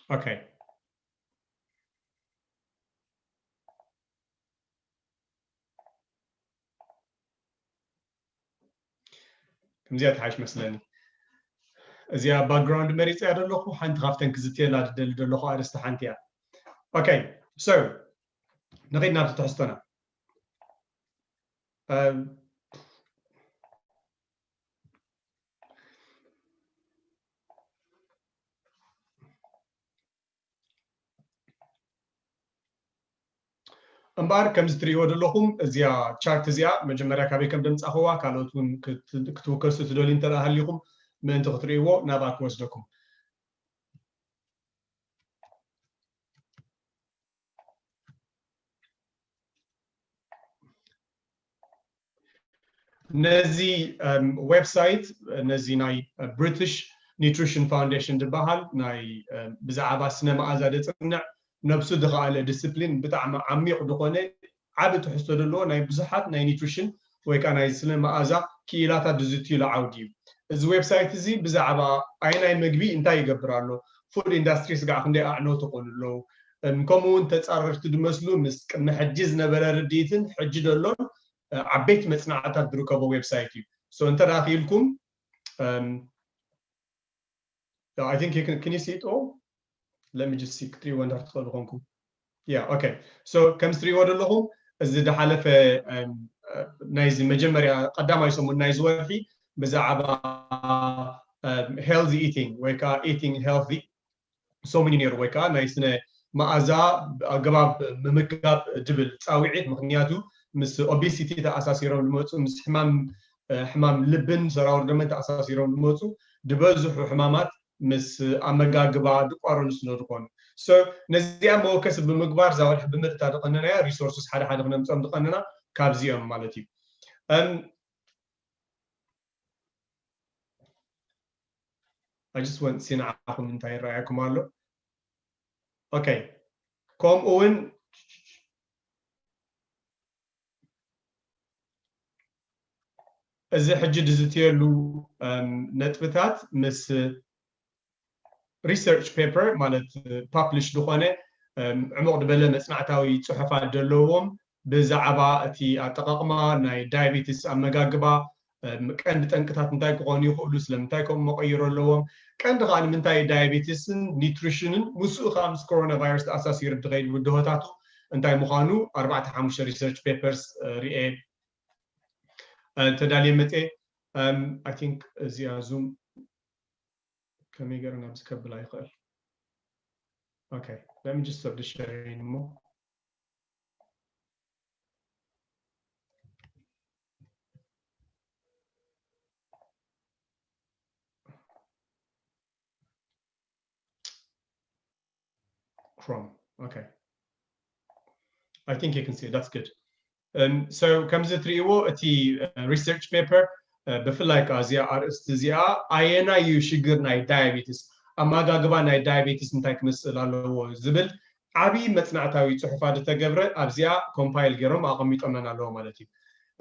Okay. ከምዚኣ ትሓይሽ መስለኒ። እዚኣ ባክግራውንድ መሪፀያ ዘለኹ ሓንቲ ካብተን ክዝትየላ ዝደሊ ዘለኹ ኣርእስቲ ሓንቲ እያ። Okay, so ንኸይድ ናብቲ ትሕዝቶና። እምበኣር ከምዚ ትርእይዎ ዘለኹም እዚኣ ቻርት እዚኣ መጀመርያ ካበይ ከም ደምፃኽዋ ካልኦት እውን ክትውከሱ ትደልዩ እንተ ሃሊኹም ምእንቲ ክትርእይዎ ናብኣ ክወስደኩም። ነዚ ዌብሳይት ነዚ ናይ ብሪቲሽ ኒትሪሽን ፋውንዴሽን ዝበሃል ናይ ብዛዕባ ስነ መኣዛ ደፅንዕ ነብሱ ዝኸኣለ ዲስፕሊን ብጣዕሚ ዓሚቕ ዝኾነ ዓቢ ትሕዝቶ ዘለዎ ናይ ብዙሓት ናይ ኒትሪሽን ወይ ከዓ ናይ ስነ መኣዛ ክኢላታት ዝዝትዩሉ ዓውዲ እዩ። እዚ ዌብሳይት እዚ ብዛዕባ ኣየናይ ምግቢ እንታይ ይገብር ኣሎ፣ ፉድ ኢንዳስትሪ ስጋዕ ክንደይ ኣዕነው ተኾኑ ኣለዉ፣ ከምኡ እውን ተፃረርቲ ዝመስሉ ምስ ቅድሚ ሕጂ ዝነበረ ርድኢትን ሕጂ ዘሎን ዓበይቲ መፅናዕትታት ዝርከቦ ዌብሳይት እዩ። So እንተ ደኣ ክኢልኩም I think you can, can you see it all? Let me just see ክትሪእዎ እንድሕር ትኽእሉ ኮንኩም። Yeah, okay. So ከም ትሪእዎ ዘለኹም እዚ ዝሓለፈ ናይዚ መጀመርያ ቀዳማይ ሰሙን ናይዚ ወርሒ ብዛዕባ healthy eating ወይ ከዓ eating healthy ሰሙን እዩ ነይሩ ወይ ከዓ ናይ ስነ መኣዛ ኣገባብ ምምጋብ ዝብል ፃውዒት ምክንያቱ ምስ ኦቤሲቲ ተኣሳሲሮም ዝመፁ ምስ ሕማም ሕማም ልብን ሰራውር ደመን ተኣሳሲሮም ዝመፁ ዝበዝሑ ሕማማት ምስ ኣመጋግባ ዝቋረኑ ስለ ዝኾኑ ነዚኣ መወከሲ ብምግባር እዛ ወርሒ ብምልእታ ዝቐነናያ ሪሶርስስ ሓደ ሓደ ክነምፀም ዝቐነና ካብዚኦም ማለት እዩ። I just want to see ንዓኹም እንታይ ይረኣየኩም ኣሎ። Okay ከምኡ እውን እዚ ሕጂ ዝዝትየሉ ነጥብታት ምስ research paper ማለት publish ዝኾነ ዕሙቕ ዝበለ መፅናዕታዊ ፅሑፋት ዘለዎም ብዛዕባ እቲ ኣጠቓቕማ ናይ ዳያቤቲስ ኣመጋግባ ቀንዲ ጠንቅታት እንታይ ክኾኑ ይኽእሉ፣ ስለምንታይ ከምኡ መቐይሮ ኣለዎም፣ ቀንዲ ከዓ ንምንታይ ዳያቤቲስን ኒትሪሽንን ምስኡ ከዓ ምስ ኮሮና ቫይረስ ተኣሳሲሩ ዝኸይድ ብድሆታቱ እንታይ ምዃኑ ኣርባዕተ ሓሙሽተ research papers ርኤ ተዳልየ መፅየ። I think እዚኣ ዙም ከመይ ገይረ ናብዚ ከብላ ይኽእል? Okay, let me just stop the sharing እሞ Chrome. Okay. I think you can see it. That's good. Um, so ከምዚ ትርእይዎ እቲ research paper ብፍላይ ከዓ እዚኣ ኣርእስቲ እዚኣ ኣየናይ እዩ ሽግር ናይ ዳያቤቲስ ኣመጋግባ ናይ ዳያቤቲስ እንታይ ክመስል ኣለዎ ዝብል ዓብዪ መፅናዕታዊ ፅሑፋት ዝተገብረ ኣብዚኣ ኮምፓይል ገይሮም ኣቐሚጦመን ኣለዎ ማለት እዩ።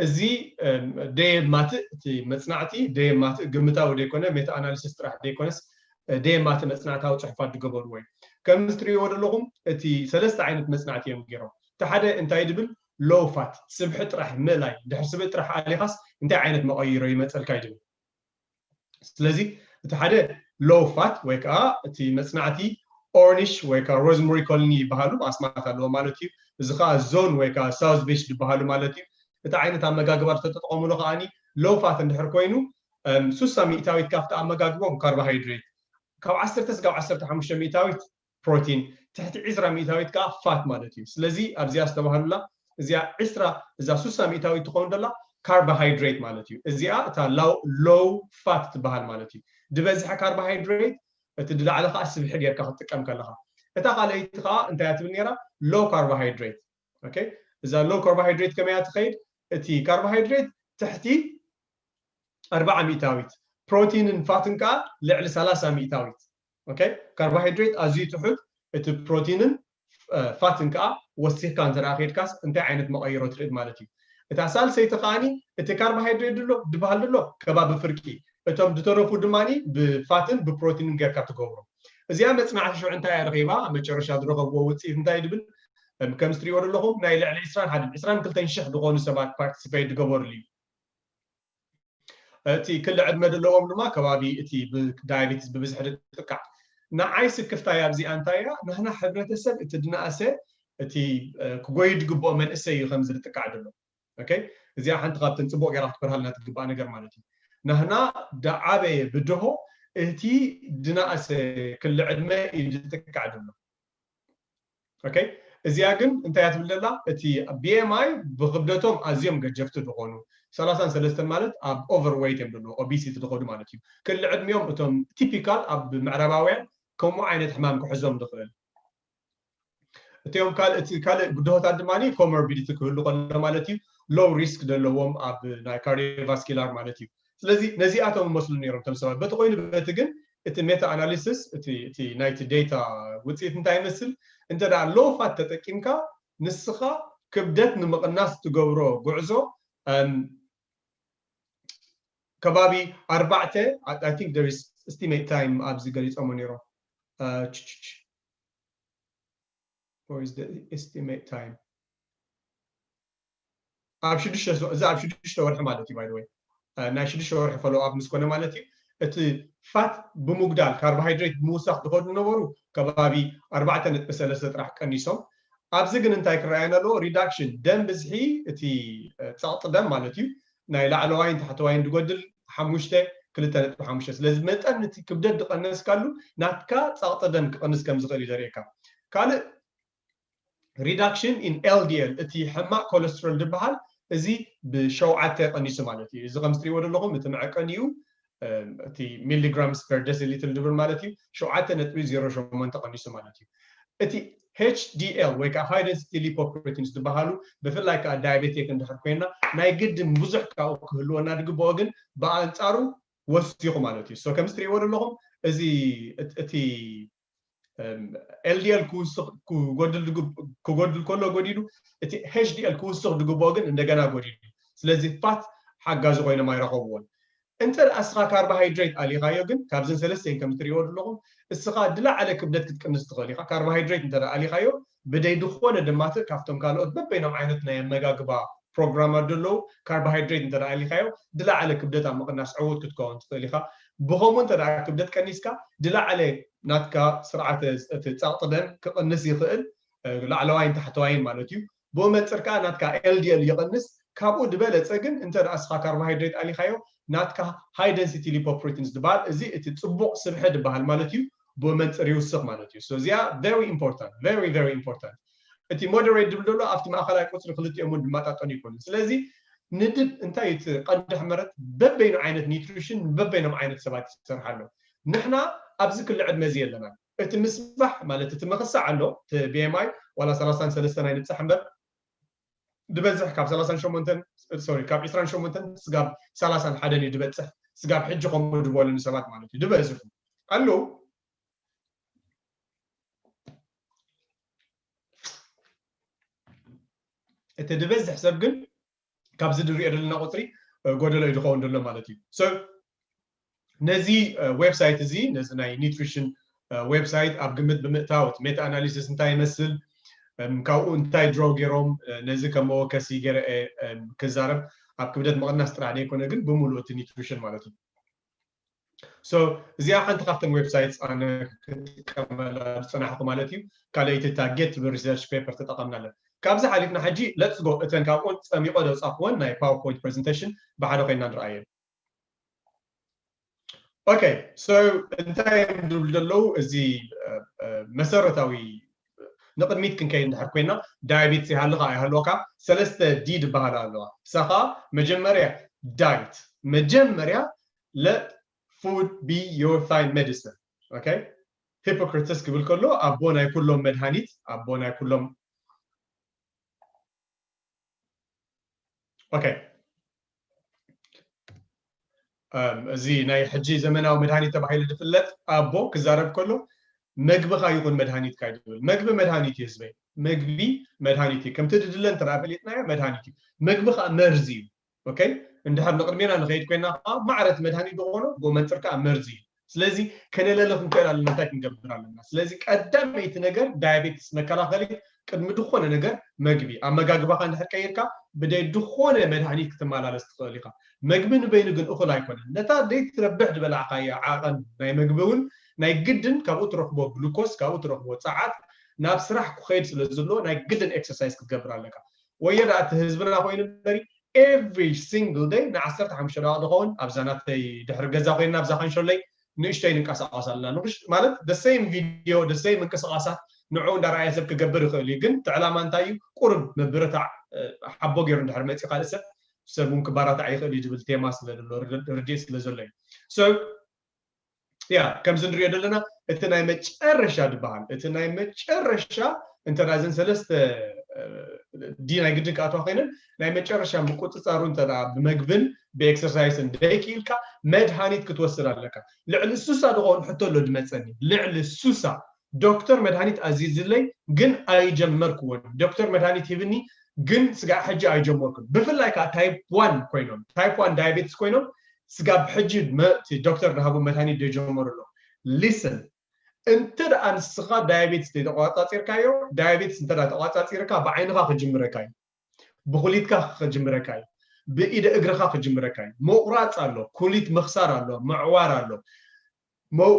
እዚ ደየማትእ እቲ መፅናዕቲ ደየማትእ ግምታዊ ዘይኮነ ሜታ ኣናሊሲስ ጥራሕ ዘይኮነስ ደየማትእ መፅናዕታዊ ፅሑፋት ዝገበርዎ እዩ። ከምዚ ትርእይዎ ዘለኹም እቲ ሰለስተ ዓይነት መፅናዕቲ እዮም ገይሮም። እቲ ሓደ እንታይ ድብል ሎው ፋት ስብሒ ጥራሕ ምእላይ ድሕሪ ስብሒ ጥራሕ ኣሊኻስ እንታይ ዓይነት መቐይሮ ይመፀልካ እዩ ድብል። ስለዚ እቲ ሓደ ሎው ፋት ወይ ከዓ እቲ መፅናዕቲ ኦርኒሽ ወይ ከዓ ሮዝመሪ ኮሎኒ ይበሃሉ ኣስማት ኣለዎ ማለት እዩ። እዚ ከዓ ዞን ወይ ከዓ ሳውዝ ቢች ዝበሃሉ ማለት እዩ። እቲ ዓይነት ኣመጋግባ ዝተጠቀሙሉ ከዓኒ ሎው ፋት እንድሕር ኮይኑ ሱሳ ሚእታዊት ካብቲ ኣመጋግቦም ካርቦሃይድሬት ካብ ዓሰርተ ስጋብ ዓሰርተ ሓሙሽተ ሚእታዊት ፕሮቲን ትሕቲ ዕስራ ሚእታዊት ከዓ ፋት ማለት እዩ። ስለዚ ኣብዚኣ ዝተባህሉላ እዚኣ ዕስራ እዛ ሱሳ ሚእታዊት ትኸውን ዘላ ካርቦሃይድሬት ማለት እዩ። እዚኣ እታ ሎው ፋት ትበሃል ማለት እዩ። ዝበዝሐ ካርቦሃይድሬት እቲ ዝላዕለ ከዓ ስብሒ ጌርካ ክትጥቀም ከለካ እታ ካልኣይቲ ከዓ እንታይ እያ ትብል ነይራ? ሎው ካርቦሃይድሬት። እዛ ሎው ካርቦሃይድሬት ከመይ እያ ትኸይድ? እቲ ካርቦሃይድሬት ትሕቲ ኣርባዓ ሚእታዊት ፕሮቲንን ፋትን ከዓ ልዕሊ ሰላሳ ሚእታዊት። ካርቦሃይድሬት ኣዝዩ ትሑት እቲ ፕሮቲንን ፋትን ከዓ ወሲኽካ እንተ ከድካስ እንታይ ዓይነት መቐይሮ ትርኢ ማለት እዩ። እታ ሳልሰይቲ ከዓኒ እቲ ካርቦሃይድሬት ድሎ ዝበሃል ድሎ ከባቢ ፍርቂ እቶም ዝተረፉ ድማ ብፋትን ብፕሮቲንን ጌርካ ትገብሮ። እዚኣ መፅናዕቲ ሽዑ እንታይ እያ ረኺባ? ኣብ መጨረሻ ዝረኸብዎ ውፅኢት እንታይ ድብል? ከም ትሪእዎ ዘለኹም ናይ ልዕሊ ዕስራን ሓደን ዕስራን ክልተን ሽሕ ዝኾኑ ሰባት ፓርቲሲፔት ዝገበሩሉ እዩ። እቲ ክሊ ዕድመ ዘለዎም ድማ ከባቢ እቲ ብዳያቤቲስ ብብዝሒ ዝጥቃዕ። ንዓይ ስክፍታይ ኣብዚኣ እንታይ እያ? ንሕና ሕብረተሰብ እቲ ድናእሰ እቲ ክጎይ ዝግብኦ መንእሰይ እዩ ከምዚ ዝጥቃዕ ዘሎ። እዚኣ ሓንቲ ካብተን ፅቡቅ ገይራ ክትበርሃልና ትግባእ ነገር ማለት እዩ። ናህና ዳዓበየ ብድሆ እቲ ድናእሰ ክሊ ዕድመ እዩ ዝጥቃዕ ዘሎ። እዚኣ ግን እንታይ እያ ትብል ዘላ? እቲ ቢኤምኣይ ብክብደቶም ኣዝዮም ገጀፍቲ ዝኾኑ ሰላሳን ሰለስተን ማለት ኣብ ኦቨርዌይት እዮም ዘለዉ፣ ኦቢሲቲ ዝኸዱ ማለት እዩ። ክሊ ዕድሚኦም እቶም ቲፒካል ኣብ ምዕራባውያን ከምኡ ዓይነት ሕማም ክሕዞም ዝኽእል እቲኦም ካልእ እቲ ካልእ ብድሆታት ድማ ኮሞርቢዲቲ ክህሉ ከሎ ማለት እዩ። ሎው ሪስክ ዘለዎም ኣብ ናይ ካርዲዮቫስኪላር ማለት እዩ። ስለዚ ነዚኣቶም ይመስሉ ነይሮም እቶም ሰባት። በቲ ኮይኑ በቲ ግን እቲ ሜታ ኣናሊሲስ እቲ ናይቲ ዴታ ውፅኢት እንታይ ይመስል? እንተ ደኣ ሎው ፋት ተጠቂምካ ንስኻ ክብደት ንምቕናስ ትገብሮ ጉዕዞ ከባቢ ኣርባዕተ I think there is estimate time ኣብዚ ገሊፆሞ ነይሮም። Where is the estimate time? ኣብ ሽዱሽተ እዚ ኣብ ሽዱሽተ ወርሒ ማለት እዩ። ባይ ወይ ናይ ሽዱሽተ ወርሒ ፎሎ ኣፕ ምስ ኮነ ማለት እዩ። እቲ ፋት ብምጉዳል ካርቦሃይድሬት ብምውሳኽ ዝኸዱ ዝነበሩ ከባቢ ኣርባዕተ ነጥቢ ሰለስተ ጥራሕ ቀኒሶም። ኣብዚ ግን እንታይ ክረኣየና ኣለዎ? ሪዳክሽን ደም ብዝሒ እቲ ጸቕጢ ደም ማለት እዩ ናይ ላዕለዋይን ታሕተዋይን ዝጎድል ሓሙሽተ ክልተ ነጥቢ ሓሙሽተ። ስለዚ መጠን እቲ ክብደት ዝቐነስካሉ ናትካ ጸቕጢ ደም ክቐንስ ከም ዝኽእል እዩ ዘርእየካ። ካልእ ሪዳክሽን ኢን ኤልዲኤል እቲ ሕማቕ ኮለስትሮል ዝበሃል እዚ ብሸውዓተ ቀኒሱ ማለት እዩ። እዚ ከም ትሪእዎ ዘለኹም እቲ መዐቀኒኡ እቲ ሚሊግራምስ ፐር ደሲሊትር ዝብል ማለት እዩ ሸውዓተ ነጥቢ ዜሮ ሸሞንተ ቀኒሱ ማለት እዩ። እቲ ኤች ዲ ኤል ወይ ከዓ ሃይ ደንሲቲ ሊፖፕሮቲንስ ዝበሃሉ ብፍላይ ከዓ ዳያቤቲክ እንድሕር ኮይና ናይ ግድን ብዙሕ ካብኡ ክህልወና ዝግብኦ ግን ብኣንፃሩ ወሲኹ ማለት እዩ። ከም ትሪእዎ ዘለኹም እዚ እቲ ኤልዲኤል ክጎድል ከሎ ጎዲሉ እቲ ኤችዲኤል ክውስኽ ዝግብኦ ግን እንደገና ጎዲሉ። ስለዚ ፋት ሓጋዚ ኮይኖም ኣይረኸብዎን። እንተ ደኣ እስኻ ካርቦሃይድሬት ኣሊኻዮ ግን ካብዘን ሰለስተን ከም ትሪእዎ ዘለኹም እስኻ ዝለዓለ ክብደት ክትቅንስ ትኽእል ኢኻ። ካርቦሃይድሬት እንተ ደኣ ኣሊኻዮ ብደይ ዝኾነ ድማ ካብቶም ካልኦት በበይኖም ዓይነት ናይ ኣመጋግባ ፕሮግራማት ዘለዉ ካርቦሃይድሬት እንተ ደኣ ኣሊኻዮ ዝለዓለ ክብደት ኣብ ምቕናስ ዕዉት ክትከውን ትኽእል ኢኻ። ብኸምኡ እንተ ደኣ ክብደት ቀኒስካ ዝለዓለ ናትካ ስርዓተ እቲ ጸቕጢ ደም ክቕንስ ይኽእል፣ ላዕለዋይን ታሕተዋይን ማለት እዩ። ብኡ መንፅር ከዓ ናትካ ኤልዲኤል ይቕንስ። ካብኡ ዝበለፀ ግን እንተ ደኣ እስኻ ካርቦሃይድሬት ኣሊኻዮ ናትካ ሃይ ደንሲቲ ሊፖፕሮቲንስ ዝበሃል እዚ እቲ ፅቡቕ ስብሒ ዝበሃል ማለት እዩ። ብኡ መንፅር ይውስኽ ማለት እዩ። እዚኣ very important very very important። እቲ ሞደሬት ዝብል ዘሎ ኣብቲ ማእኸላይ ቁፅሪ ክልቲኦም እውን ዝመጣጠኑ ይኮኑ። ስለዚ ንድብ እንታይ እቲ ቀንዲ ሕመረት በበይኑ ዓይነት ኒትሪሽን በበይኖም ዓይነት ሰባት ይሰርሓ ኣሎ። ንሕና ኣብዚ ክሊ ዕድመ እዚ የለና። እቲ ምስባሕ ማለት እቲ ምኽሳዕ ኣሎ እቲ ቢኤምኣይ ዋላ ሰላሳን ሰለስተን ኣይንብፃሕ እምበር ዝበዝሕ ካብ ሰላሳን ሸሞንተን ሶሪ ካብ ዕስራን ሸሞንተን ስጋብ ሰላሳን ሓደን እዩ ዝበፅሕ። ስጋብ ሕጂ ከምኡ ዝበሉኒ ሰባት ማለት እዩ ዝበዝሑ ኣለዉ። እቲ ዝበዝሕ ሰብ ግን ካብዚ ንሪኦ ዘለና ቁፅሪ ጎደሎ እዩ ዝኸውን ዘሎ ማለት እዩ። ነዚ ዌብሳይት እዚ ነዚ ናይ ኒትሪሽን ዌብሳይት ኣብ ግምት ብምእታው እቲ ሜታ ኣናሊሲስ እንታይ ይመስል፣ ካብኡ እንታይ ድሮ ገይሮም፣ ነዚ ከም መወከሲ ገይረ ክዛረብ ኣብ ክብደት ምቕናስ ጥራሕ ዘይኮነ ግን ብምሉእ እቲ ኒትሪሽን ማለት እዩ። እዚኣ ሓንቲ ካብተን ዌብሳይትስ ኣነ ክጥቀመላ ዝፀናሕኩ ማለት እዩ። ካልኣይቲ እታ ጌት ትብል ሪሰርች ፔፐር ተጠቐምናለን። ካብዚ ሓሊፍና ሕጂ ለትስ ጎ እተን ካብኡን ፀሚቆ ዘውፃእኩወን ናይ ፓወርፖይንት ፕሬዘንቴሽን ብሓደ ኮይና ንረኣየን። ኦኬ፣ so እንታይ እዮም ዝብሉ ዘለዉ? እዚ መሰረታዊ ንቕድሚት ክንከይድ እንድሕር ኮይና ዳያቤትስ ይሃልኻ ኣይሃልወካ ሰለስተ ዲ ዝበሃላ ኣለዋ። ንሳ ከዓ መጀመርያ ዳይት፣ መጀመርያ let food be your fine medicine። ኦኬ፣ ሂፖክራተስ ክብል ከሎ ኣቦ ናይ ኩሎም መድሃኒት ኣቦ ናይ ኩሎም ኦኬ እዚ ናይ ሕጂ ዘመናዊ መድሃኒት ተባሂሉ ዝፍለጥ ኣቦ ክዛረብ ከሎ መግብኻ ይኹን መድሃኒትካ እዩ ዝብል። መግቢ መድሃኒት እዩ ህዝበይ፣ መግቢ መድሃኒት እዩ። ከምቲ ድድለ እንተ ፈሊጥናዮ መድሃኒት እዩ። መግቢ ከዓ መርዚ እዩ። ኦኬ እንድሕር ንቅድሜና ንኸይድ ኮይና ከዓ ማዕረት መድሃኒት ዝኾኖ ጎመንፅር ከዓ መርዚ እዩ። ስለዚ ከነለሊ ክንክእል ኣለና። እንታይ ክንገብር ኣለና? ስለዚ ቀዳመይቲ ነገር ዳያቤትስ መከላኸሊ ቅድሚ ዝኾነ ነገር መግቢ፣ ኣመጋግባኻ እንድሕር ቀይርካ ብደይ ዝኾነ መድሃኒት ክትመላለስ ትኽእል ኢኻ። መግቢ ንበይኑ ግን እኹል ኣይኮነን። ነታ ደይ ትረብሕ ዝበላዕካያ ዓቐን ናይ መግቢ እውን ናይ ግድን ካብኡ ትረኽቦ ግሉኮስ፣ ካብኡ ትረኽቦ ጸዓት ናብ ስራሕ ክኸይድ ስለ ዘሎ ናይ ግድን ኤክሰርሳይዝ ክትገብር ኣለካ። ወዮ ደኣ እቲ ህዝብና ኮይኑ እምበሪ every single day ን ዓሰርተ ሓሙሽተ ደቂቕ ዝኸውን ኣብዛ ናተይ ድሕሪ ገዛ ኮይና ኣብዛ ካንሸለይ ንእሽተይ ንንቀሳቐስ ኣለና። ንክሽ ማለት the same video the same ምንቅስቓሳት ንዑ እንዳረኣየ ሰብ ክገብር ይኽእል እዩ። ግን እቲ ዕላማ እንታይ እዩ? ቁርብ ምብርታዕ ሓቦ ገይሩ እንድሕር መፂኡ ካልእ ሰብ ሰብ እውን ክባራታዕ ይኽእል እዩ ዝብል ቴማ ስለ ዘሎ ርድእ ስለ ዘሎ እዩ። So ያ ከምዚ ንሪኦ ዘለና እቲ ናይ መጨረሻ ዝበሃል እቲ ናይ መጨረሻ እንተ እዘን ሰለስተ ዲ ናይ ግድን ክኣትዋ ኮይነን ናይ መጨረሻ ምቁፅፃሩ እንተ ብመግብን ብኤክሰርሳይስን ደይክኢልካ መድሃኒት ክትወስድ ኣለካ። ልዕሊ ሱሳ ዝኾኑ ሕቶ ኣሎ ድመፀኒ። ልዕሊ ሱሳ ዶክተር መድሃኒት ኣዚዝለይ ግን ኣይጀመርክዎን። ዶክተር መድሃኒት ሂብኒ ግን ስጋዕ ሕጂ ኣይጀመርኩን። ብፍላይ ከዓ ታይፕ ዋን ኮይኖም ታይፕ ዋን ዳያቤትስ ኮይኖም ስጋብ ሕጂ ዶክተር ዝሃቦም መድሃኒት ደይጀመሩ ኣለዉ። ሊስን እንተ ደኣ ንስኻ ዳያቤትስ ተቋጻጺርካዮ ዳያቤትስ እንተ ተቋጻጺርካ ብዓይንኻ ክጅምረካ እዩ፣ ብኩሊትካ ክጅምረካ እዩ፣ ብኢደ እግርኻ ክጅምረካ እዩ። ምቑራፅ ኣሎ፣ ኩሊት ምኽሳር ኣሎ፣ ምዕዋር ኣሎ፣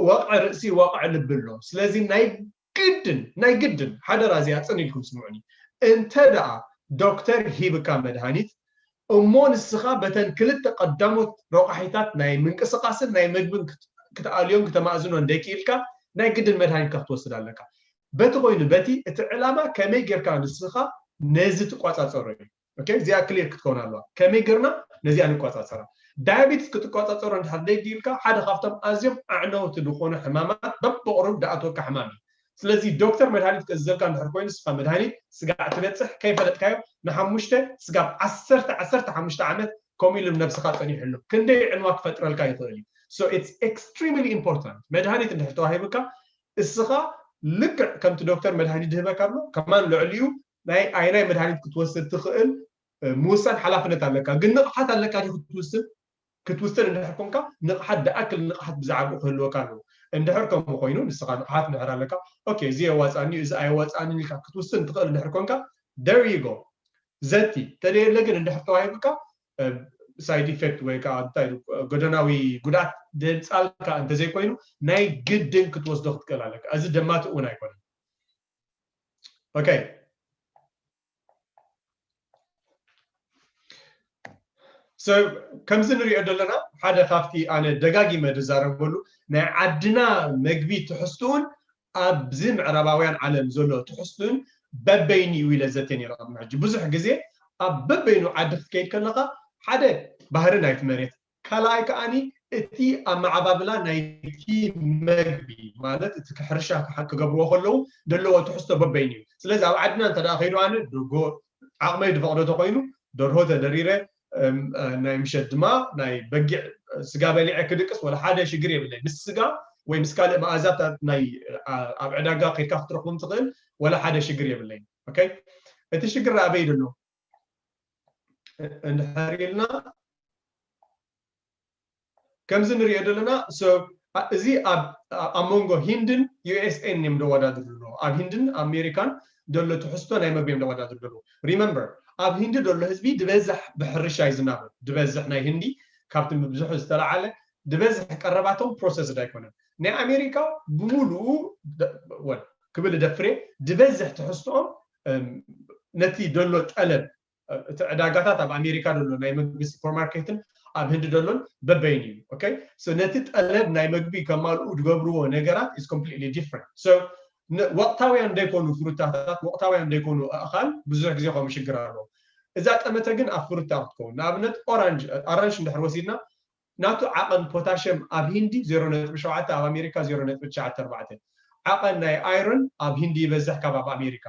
ወቕዒ ርእሲ ወቕዒ ልቢ ኣሎ። ስለዚ ናይ ግድን ናይ ግድን ሓደራ እዚኣ ፅን ኢልኩም ስምዑኒ። እንተ ደኣ ዶክተር ሂብካ መድሃኒት እሞ ንስኻ በተን ክልተ ቀዳሞት ረቋሒታት ናይ ምንቅስቃስን ናይ መግብን ክትኣልዮን ክተማእዝኖን ደይክኢልካ ናይ ግድን መድሃኒትካ ክትወስድ ኣለካ። በቲ ኮይኑ በቲ እቲ ዕላማ ከመይ ጌርካ ንስኻ ነዚ ትቋጻጸሮ እዩ። እዚኣ ክሊር ክትከውን ኣለዋ። ከመይ ጌርና ነዚኣ ንቋጻጸራ? ዳያቤትስ ክትቋጻጸሮ እንድሕር ደይክኢልካ ሓደ ካብቶም ኣዝዮም ኣዕነውቲ ዝኾኑ ሕማማት በብቕሩብ ድኣትወካ ሕማም እዩ። ስለዚ ዶክተር መድሃኒት ክእዝዘልካ እንድሕር ኮይኑ ንስኻ መድሃኒት ስጋዕ ትበጽሕ ከይፈለጥካዮ ንሓሙሽተ ስጋብ ዓሰርተ ዓሰርተ ሓሙሽተ ዓመት ከምኡ ኢሉ ነብስኻ ጸኒሕሉ ክንደይ ዕንዋ ክፈጥረልካ ይኽእል እዩ። So it's extremely important መድሃኒት እንድሕር ተዋሂብካ እስኻ ልክዕ ከምቲ ዶክተር መድሃኒት ድህበካ ኣሎ ከማን ልዕሊኡ ናይ ኣይናይ መድሃኒት ክትወስድ ትኽእል ምውሳን ሓላፍነት ኣለካ። ግን ንቕሓት ኣለካ ክትውስን ክትውስን እንድሕር ኮንካ ንቕሓት ድኣክል ንቕሓት ብዛዕባኡ ክህልወካ ኣለዎ። እንድሕር ከምኡ ኮይኑ ንስኻ ንቕሓት እንድሕር ኣለካ ኦኬ እዚ የዋፅኣኒ እዚ ኣየዋፅኣንን ኢልካ ክትውስን ትኽእል እንድሕር ኮንካ there you go ዘቲ ተደየለ ግን እንድሕር ተዋሂብካ ሳይድ ኢፌክት ወይ ከዓ እንታይ ጎደናዊ ጉድኣት ደምፃልካ እንተዘይኮይኑ ናይ ግድን ክትወስዶ ክትክእል ኣለካ። እዚ ደማቲ እውን ኣይኮነን። ኦኬ ከምዚ ንሪኦ ዘለና ሓደ ካብቲ ኣነ ደጋጊመ ዝዛረበሉ ናይ ዓድና መግቢ ትሕዝትኡን ኣብዚ ምዕራባውያን ዓለም ዘሎ ትሕዝትኡን በበይኑ እዩ ኢለ ዘተ ነይረ ቅድሚ ሕጂ ብዙሕ ግዜ ኣብ በበይኑ ዓዲ ክትከይድ ከለካ ሓደ ባህሪ ናይቲ መሬት ካልኣይ ከዓኒ እቲ ኣመዓባብላ ናይቲ መግቢ ማለት እቲ ሕርሻ ክገብርዎ ከለዉ ዘለዎ ትሕዝቶ በበይኑ እዩ። ስለዚ ኣብ ዓድና እንተ ከይዱ ኣነ ዓቕመይ ዝፈቕዶ ተኮይኑ ደርሆ ተደሪረ ናይ ምሸት ድማ ናይ በጊዕ ስጋ በሊዐ ክድቅስ ወላ ሓደ ሽግር የብለይ። ምስ ስጋ ወይ ምስ ካልእ መኣዛታት ናይ ኣብ ዕዳጋ ከይድካ ክትረኽቦም ትኽእል ወላ ሓደ ሽግር የብለይ። እቲ ሽግር ኣበይ ዘሎ እንድሕር ኢልና ከምዚ ንሪኦ ዘለና እዚ ኣብ መንጎ ሂንድን ዩኤስኤን እዮም ደወዳድሩ ኣለዉ። ኣብ ሂንድን ኣሜሪካን ዘሎ ትሕዝቶ ናይ መግቢ እዮም ደወዳድሩ ኣለዉ። ሪመምበር ኣብ ሂንዲ ዘሎ ህዝቢ ዝበዝሕ ብሕርሻ እዩ ዝናበር። ዝበዝሕ ናይ ህንዲ ካብቲ ብብዝሑ ዝተለዓለ ዝበዝሕ ቀረባቶም ፕሮሰስድ ኣይኮነን። ናይ ኣሜሪካ ብምሉኡ ክብል ደፍሬ ዝበዝሕ ትሕዝቶኦም ነቲ ዘሎ ጠለብ እቲ ዕዳጋታት ኣብ ኣሜሪካ ዘሎ ናይ መግቢ ሱፐርማርኬትን ኣብ ህንዲ ዘሎን በበይኑ እዩ። ነቲ ጠለብ ናይ መግቢ ከማልኡ ዝገብርዎ ነገራት is completely different። ወቕታውያን ዘይኮኑ ፍሩታታት ወቕታውያን ዘይኮኑ ኣእኻል ብዙሕ ግዜ ከምኡ ሽግር ኣለዎ። እዛ ጠመተ ግን ኣብ ፍሩታ ክትከውን ንኣብነት ኦራንጅ ኣራንሽ እንድሕር ወሲድና ናቱ ዓቐን ፖታሽየም ኣብ ሂንዲ ዜሮ ነጥቢ ሸውዓተ ኣብ ኣሜሪካ ዜሮ ነጥቢ ትሽዓተ ኣርባዕተ ዓቐን ናይ ኣይረን ኣብ ሂንዲ ይበዝሕ ካብ ኣብ ኣሜሪካ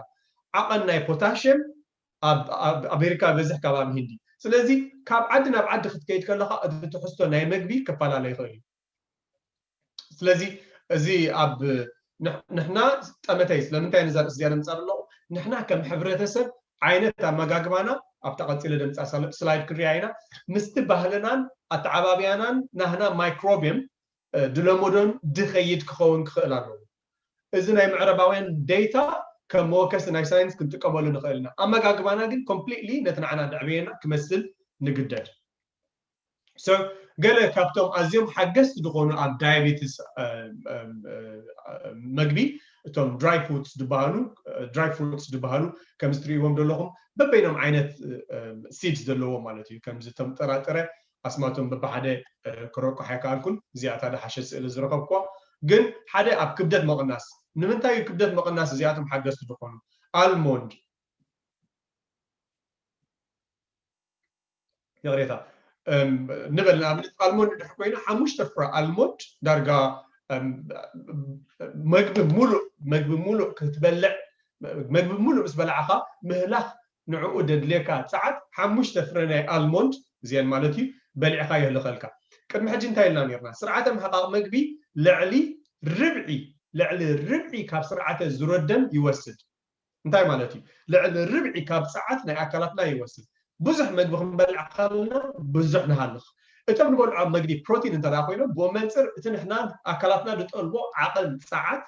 ዓቐን ናይ ፖታሽየም ኣብ ኣሜሪካ ይበዝሕ ካብ ኣብ ሂንዲ። ስለዚ ካብ ዓዲ ናብ ዓዲ ክትከይድ ከለካ እቲ ትሕዝቶ ናይ መግቢ ክፈላለ ይኽእል እዩ። ስለዚ እዚ ኣብ ንሕና ጠመተይ ስለምንታይ ነዛ ርእሲ እዚኣ ነምፃ ኣለኹ ንሕና ከም ሕብረተሰብ ዓይነት ኣመጋግባና ኣብታ ቀፂለ ደምፃ ስላይድ ክንሪኣ ኢና ምስቲ ባህልናን ኣተዓባብያናን ናህና ማይክሮብየም ድለመዶን ድኸይድ ክኸውን ክኽእል ኣለዎ። እዚ ናይ ምዕራባውያን ዴታ ከም መወከሲ ናይ ሳይንስ ክንጥቀመሉ ንኽእል ኢና። ኣመጋግባና ግን ኮምፕሊትሊ ነቲ ንዓና ደዕብየና ክመስል ንግደድ። So ገለ ካብቶም ኣዝዮም ሓገዝቲ ዝኾኑ ኣብ ዳያቤትስ መግቢ እቶም ድራይ ፍሩትስ ዝበሃሉ ድራይ ፍሩትስ ዝበሃሉ ከምዚ ትርእይዎም ዘለኹም በበይኖም ዓይነት ሲድስ ዘለዎ ማለት እዩ። ከምዚ እቶም ጥራጥረ ኣስማቶም በብሓደ ክረቁሕ ኣይከኣልኩን። እዚኣታ ዝሓሸ ስእሊ ዝረኸብኳ ግን ሓደ ኣብ ክብደት መቕናስ ንምንታይ እዩ ክብደት መቕናስ እዚኣቶም ሓገዝቲ ዝኾኑ ኣልሞንድ ይቕሬታ ንበል ንኣብነት ኣልሞንድ ድሕር ኮይና ሓሙሽተ ፍረ ኣልሞንድ ዳርጋ መግቢ ሙሉእ መግቢ ሙሉእ ክትበልዕ መግቢ ሙሉእ ምስ በላዕኻ ምህላኽ ንዕኡ ደድልየካ ፃዓት ሓሙሽተ ፍረ ናይ ኣልሞንድ እዚአን ማለት እዩ በሊዕካ የህልኸልካ። ቅድሚ ሕጂ እንታይ ኢልና ነርና? ስርዓተ ምሕቃቕ መግቢ ልዕሊ ርብዒ ልዕሊ ርብዒ ካብ ስርዓተ ዝሮ ደም ይወስድ። እንታይ ማለት እዩ? ልዕሊ ርብዒ ካብ ፃዓት ናይ ኣካላትና ይወስድ። ብዙሕ መግቢ ክንበልዕ ከለና ብዙሕ ንሃልኽ። እቶም ንበልዖ መግቢ ፕሮቲን እንተ ኮይኖም ብኡ መንፅር እቲ ንሕና ኣካላትና ዝጠልቦ ዓቐን ፃዓት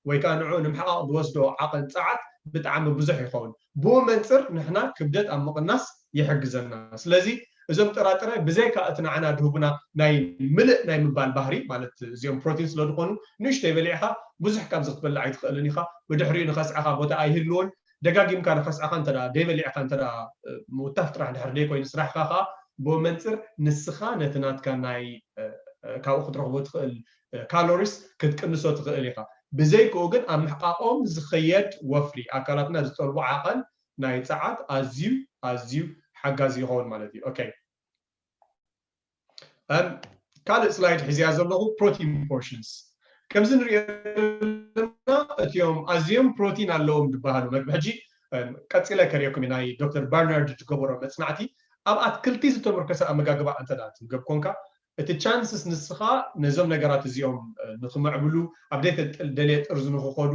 ወይ ከዓ ንዑ ንምሕቃቕ ዝወስዶ ዓቐን ፃዓት ብጣዕሚ ብዙሕ ይኸውን። ብኡ መንፅር ንሕና ክብደት ኣብ ምቕናስ ይሕግዘና። ስለዚ እዞም ጥራጥረ ብዘይካ እቲ ንዓና ድህቡና ናይ ምልእ ናይ ምባል ባህሪ ማለት እዚኦም ፕሮቲን ስለ ዝኾኑ ንእሽተይ በሊዕኻ ብዙሕ ካብዚ ክትበልዕ ኣይትኽእልን ኢኻ። ብድሕሪኡ ንኸስዕኻ ቦታ ኣይህልዎን። ደጋጊምካ ንኸስዕኻ እንተ ደኣ ደይበሊዕካ እንተ ደኣ ምውታፍ ጥራሕ ድሕር ደይኮይኑ ስራሕካ ከዓ ብኡ መንፅር ንስኻ ነቲ ናትካ ናይ ካብኡ ክትረኽቦ ትኽእል ካሎሪስ ክትቅንሶ ትኽእል ኢኻ። ብዘይክኡ ግን ኣብ ምሕቃቖም ዝኸየድ ወፍሪ ኣካላትና ዝጠልቦ ዓቐን ናይ ፃዓት ኣዝዩ ኣዝዩ ሓጋዚ ይኸውን ማለት እዩ። ኦኬ ካልእ ስላይድ ሒዝያ ዘለኹ ፕሮቲን ፖርሽንስ ከምዚ ንሪኦ ዘለና እቲኦም ኣዝዮም ፕሮቲን ኣለዎም ዝበሃሉ መግቢ ሕጂ ቀፂለ ከሪኦኩም ናይ ዶክተር ባርናርድ ዝገበሮ መፅናዕቲ ኣብ ኣትክልቲ ዝተመርከሰ ኣመጋግባ እንተ ትምገብ ኮንካ እቲ ቻንስስ ንስኻ ነዞም ነገራት እዚኦም ንክምዕብሉ ኣብ ደይተደልየ ጥርዚ ንክኸዱ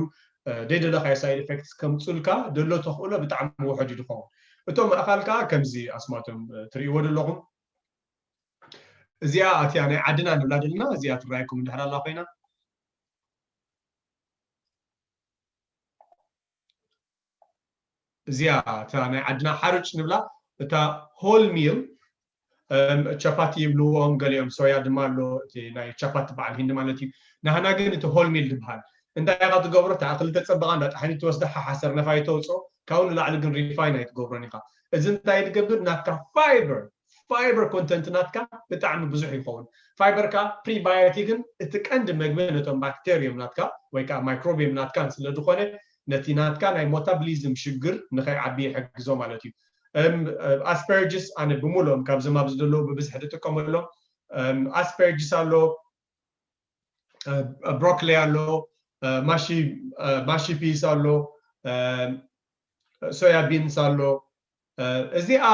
ደይደለኻዮ ሳይድ ኤፌክትስ ከምፁልካ ደሎ ተኽእሎ ብጣዕሚ ውሑድ እዩ ዝኸውን። እቶም ኣእኻል ከዓ ከምዚ ኣስማቶም ትርእይዎ ዘለኹም እዚኣ ኣትያ ናይ ዓድና ንብላ ዘለና እዚኣ ትረኣየኩም እንድሕር ኣላ ኮይና እዚኣ እታ ናይ ዓድና ሓርጭ ንብላ እታ ሆል ሚል ቸፓቲ ይብልዎም ገሊኦም ሶያ ድማ ኣሎ እቲ ናይ ቸፓቲ በዓል ሂንዲ ማለት እዩ ናህና ግን እቲ ሆል ሚል ዝበሃል እንታይ ኢኻ ትገብሮ እታ እኽሊ ተፀበቓ እንዳ ጣሕኒ ትወስዳ ሓሓሰር ነፋይ ተውፅኦ ካብኡ ንላዕሊ ግን ሪፋይን ኣይትገብሮን ኢኻ እዚ እንታይ ትገብር ናትካ ፋይበር ፋይበር ኮንተንት ናትካ ብጣዕሚ ብዙሕ ይኸውን ፋይበር ካ ፕሪባዮቲክን እቲ ቀንዲ መግቢ ነቶም ባክቴሪየም ናትካ ወይ ከዓ ማይክሮቢየም ናትካን ስለ ዝኾነ ነቲ ናትካ ናይ ሞታብሊዝም ሽግር ንኸይዓቢ ይሕግዞ ማለት እዩ። ኣስፐርጅስ ኣነ ብምሎም ካብዞም ኣብዚ ዘለዉ ብብዝሒ ዝጥቀመሎም ኣስፐርጅስ ኣሎ፣ ብሮኮሊ ኣሎ፣ ማሺ ፒስ ኣሎ፣ ሶያ ቢንስ ኣሎ። እዚኣ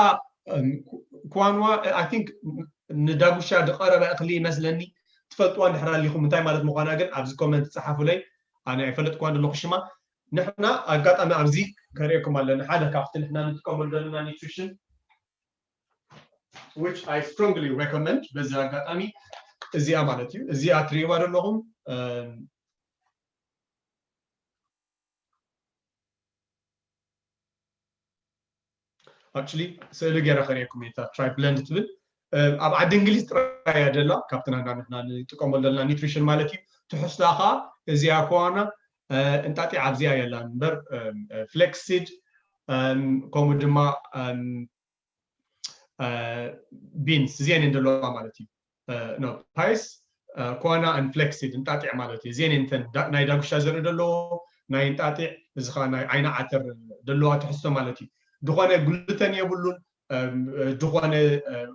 ኳንዋ ኣይ ቲንክ ንዳጉሻ ዝቐረበ እኽሊ ይመስለኒ ትፈልጥዋ እንድሕር ኣሊኹም እንታይ ማለት ምዃና ግን ኣብዚ ኮመንት ፀሓፉለይ ኣነ ኣይፈለጥክዋን ዘለኹ ሽማ ንሕና ኣጋጣሚ ኣብዚ ከርእየኩም ኣለና ሓደ ካብቲ ንሕና ንጥቀመሉ ዘለና ኒትሪሽን which I strongly recommend በዚ ኣጋጣሚ እዚኣ ማለት እዩ እዚኣ ትርእይዋ ዘለኹም actually ስእሊ ገይረ ከርእየኩም እየ እታ ትራይ ብለንድ ትብል ኣብ ዓዲ እንግሊዝ ጥራይ እያ ደላ ካብቲ ናና ንሕና ንጥቀመሉ ዘለና ኒትሪሽን ማለት እዩ ትሕዝታ ከዓ እዚኣ ከዋና እንጣጢዕ ኣብዚኣ የላን እምበር ፍሌክሲድ ከምኡ ድማ ቢንስ እዚአን እየን ዘለዋ ማለት እዩ ፓይስ ኳና ን ፍሌክሲድ እንጣጢዕ ማለት እዩ እዚአን እየን ናይ ዳጉሻ ዘርኢ ዘለዎ ናይ እንጣጢዕ እዚ ከዓ ናይ ዓይኒ ዓተር ዘለዋ ትሕዝቶ ማለት እዩ ዝኾነ ግሉተን የብሉን ዝኾነ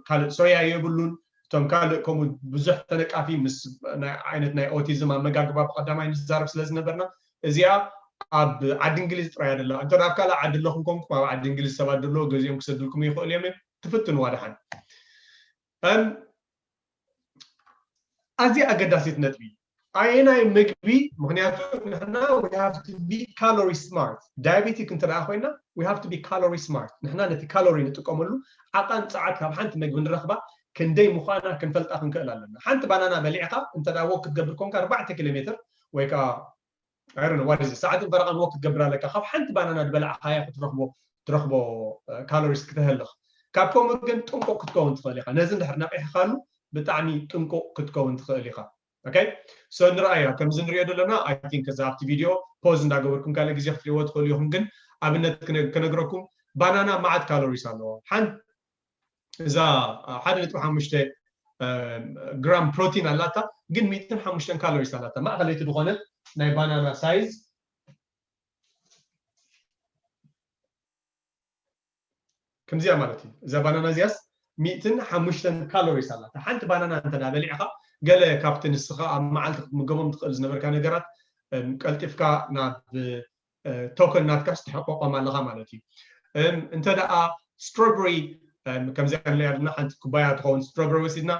ካልእ ሶያ የብሉን እቶም ካልእ ከምኡ ብዙሕ ተነቃፊ ምስ ዓይነት ናይ ኦቲዝም ኣመጋግባ ብቀዳማይ ንዛረብ ስለ ዝነበርና እዚኣ ኣብ ዓዲ እንግሊዝ ጥራይ ኣደላ እንተ ኣብ ካልእ ዓዲ ኣለኹም ኮንኩም ኣብ ዓዲ እንግሊዝ ሰባት ዘለዎ ገዚኦም ክሰድልኩም ይኽእሉ እዮም ትፍትንዋ ደሓን ኣዝያ ኣገዳሲት ነጥቢ ኣየናይ ምግቢ ምክንያቱ ንሕና we have to be calorie smart diabetic እንተ ኮይና we have to be calorie smart ንሕና ነቲ ካሎሪ ንጥቀመሉ ዓቐን ፀዓት ካብ ሓንቲ ምግቢ ንረኽባ ክንደይ ምዃና ክንፈልጣ ክንክእል ኣለና። ሓንቲ ባናና በሊዕካ እንተ ደኣ ወክ ክትገብር ኮንካ ኣርባዕተ ኪሎ ሜትር ወይ ከዓ ኣይ ዶንት ኖ ዋት ኢዝ ሰዓትን ፈረቓን ወክ ክትገብር ኣለካ። ካብ ሓንቲ ባናና ዝበላዕካያ ክትረኽቦ ትረኽቦ ካሎሪስ ክተህልኽ። ካብ ከምኡ ግን ጥንቁቕ ክትከውን ትኽእል ኢኻ። ነዚ እንድሕር ነቒሕካሉ ብጣዕሚ ጥንቁቕ ክትከውን ትኽእል ኢኻ። ኦኬ፣ ሶ ንርኣያ። ከምዚ ንሪኦ ዘለና ኣይ ቲንክ እዛ ኣብቲ ቪድዮ ፖዝ እንዳገበርኩም ካልእ ግዜ ክትሪእዎ ትኽእሉ ኢኹም። ግን ኣብነት ክነ- ክነግረኩም፣ ባናና መዓት ካሎሪስ ኣለዎ። ሓንቲ እዛ ሓደ ነጥቢ ሓሙሽተ ግራም ፕሮቲን ኣላታ፣ ግን ሚእትን ሓሙሽተን ካሎሪስ ኣላታ። ማእኸለይቲ ዝኾነት ናይ ባናና ሳይዝ ከምዚኣ ማለት እዩ። እዛ ባናና እዚኣስ ሚእትን ሓሙሽተን ካሎሪስ ኣላታ። ሓንቲ ባናና እንተ ደኣ በሊዕኻ፣ ገለ ካብቲ ንስኻ ኣብ መዓልቲ ክትምገቦም ትኽእል ዝነበርካ ነገራት፣ እም፣ ቀልጢፍካ ናብ፣ እ፣ ቶከን ናትካስ ትሕቆቆም ኣለኻ ማለት እዩ። እም፣ እንተ ደኣ ስትሮበሪ፣ እም፣ ከምዚኣ ንሪኣ ዘለና ሓንቲ ኩባያ ትኸውን ስትሮበሪ ወሲድና፣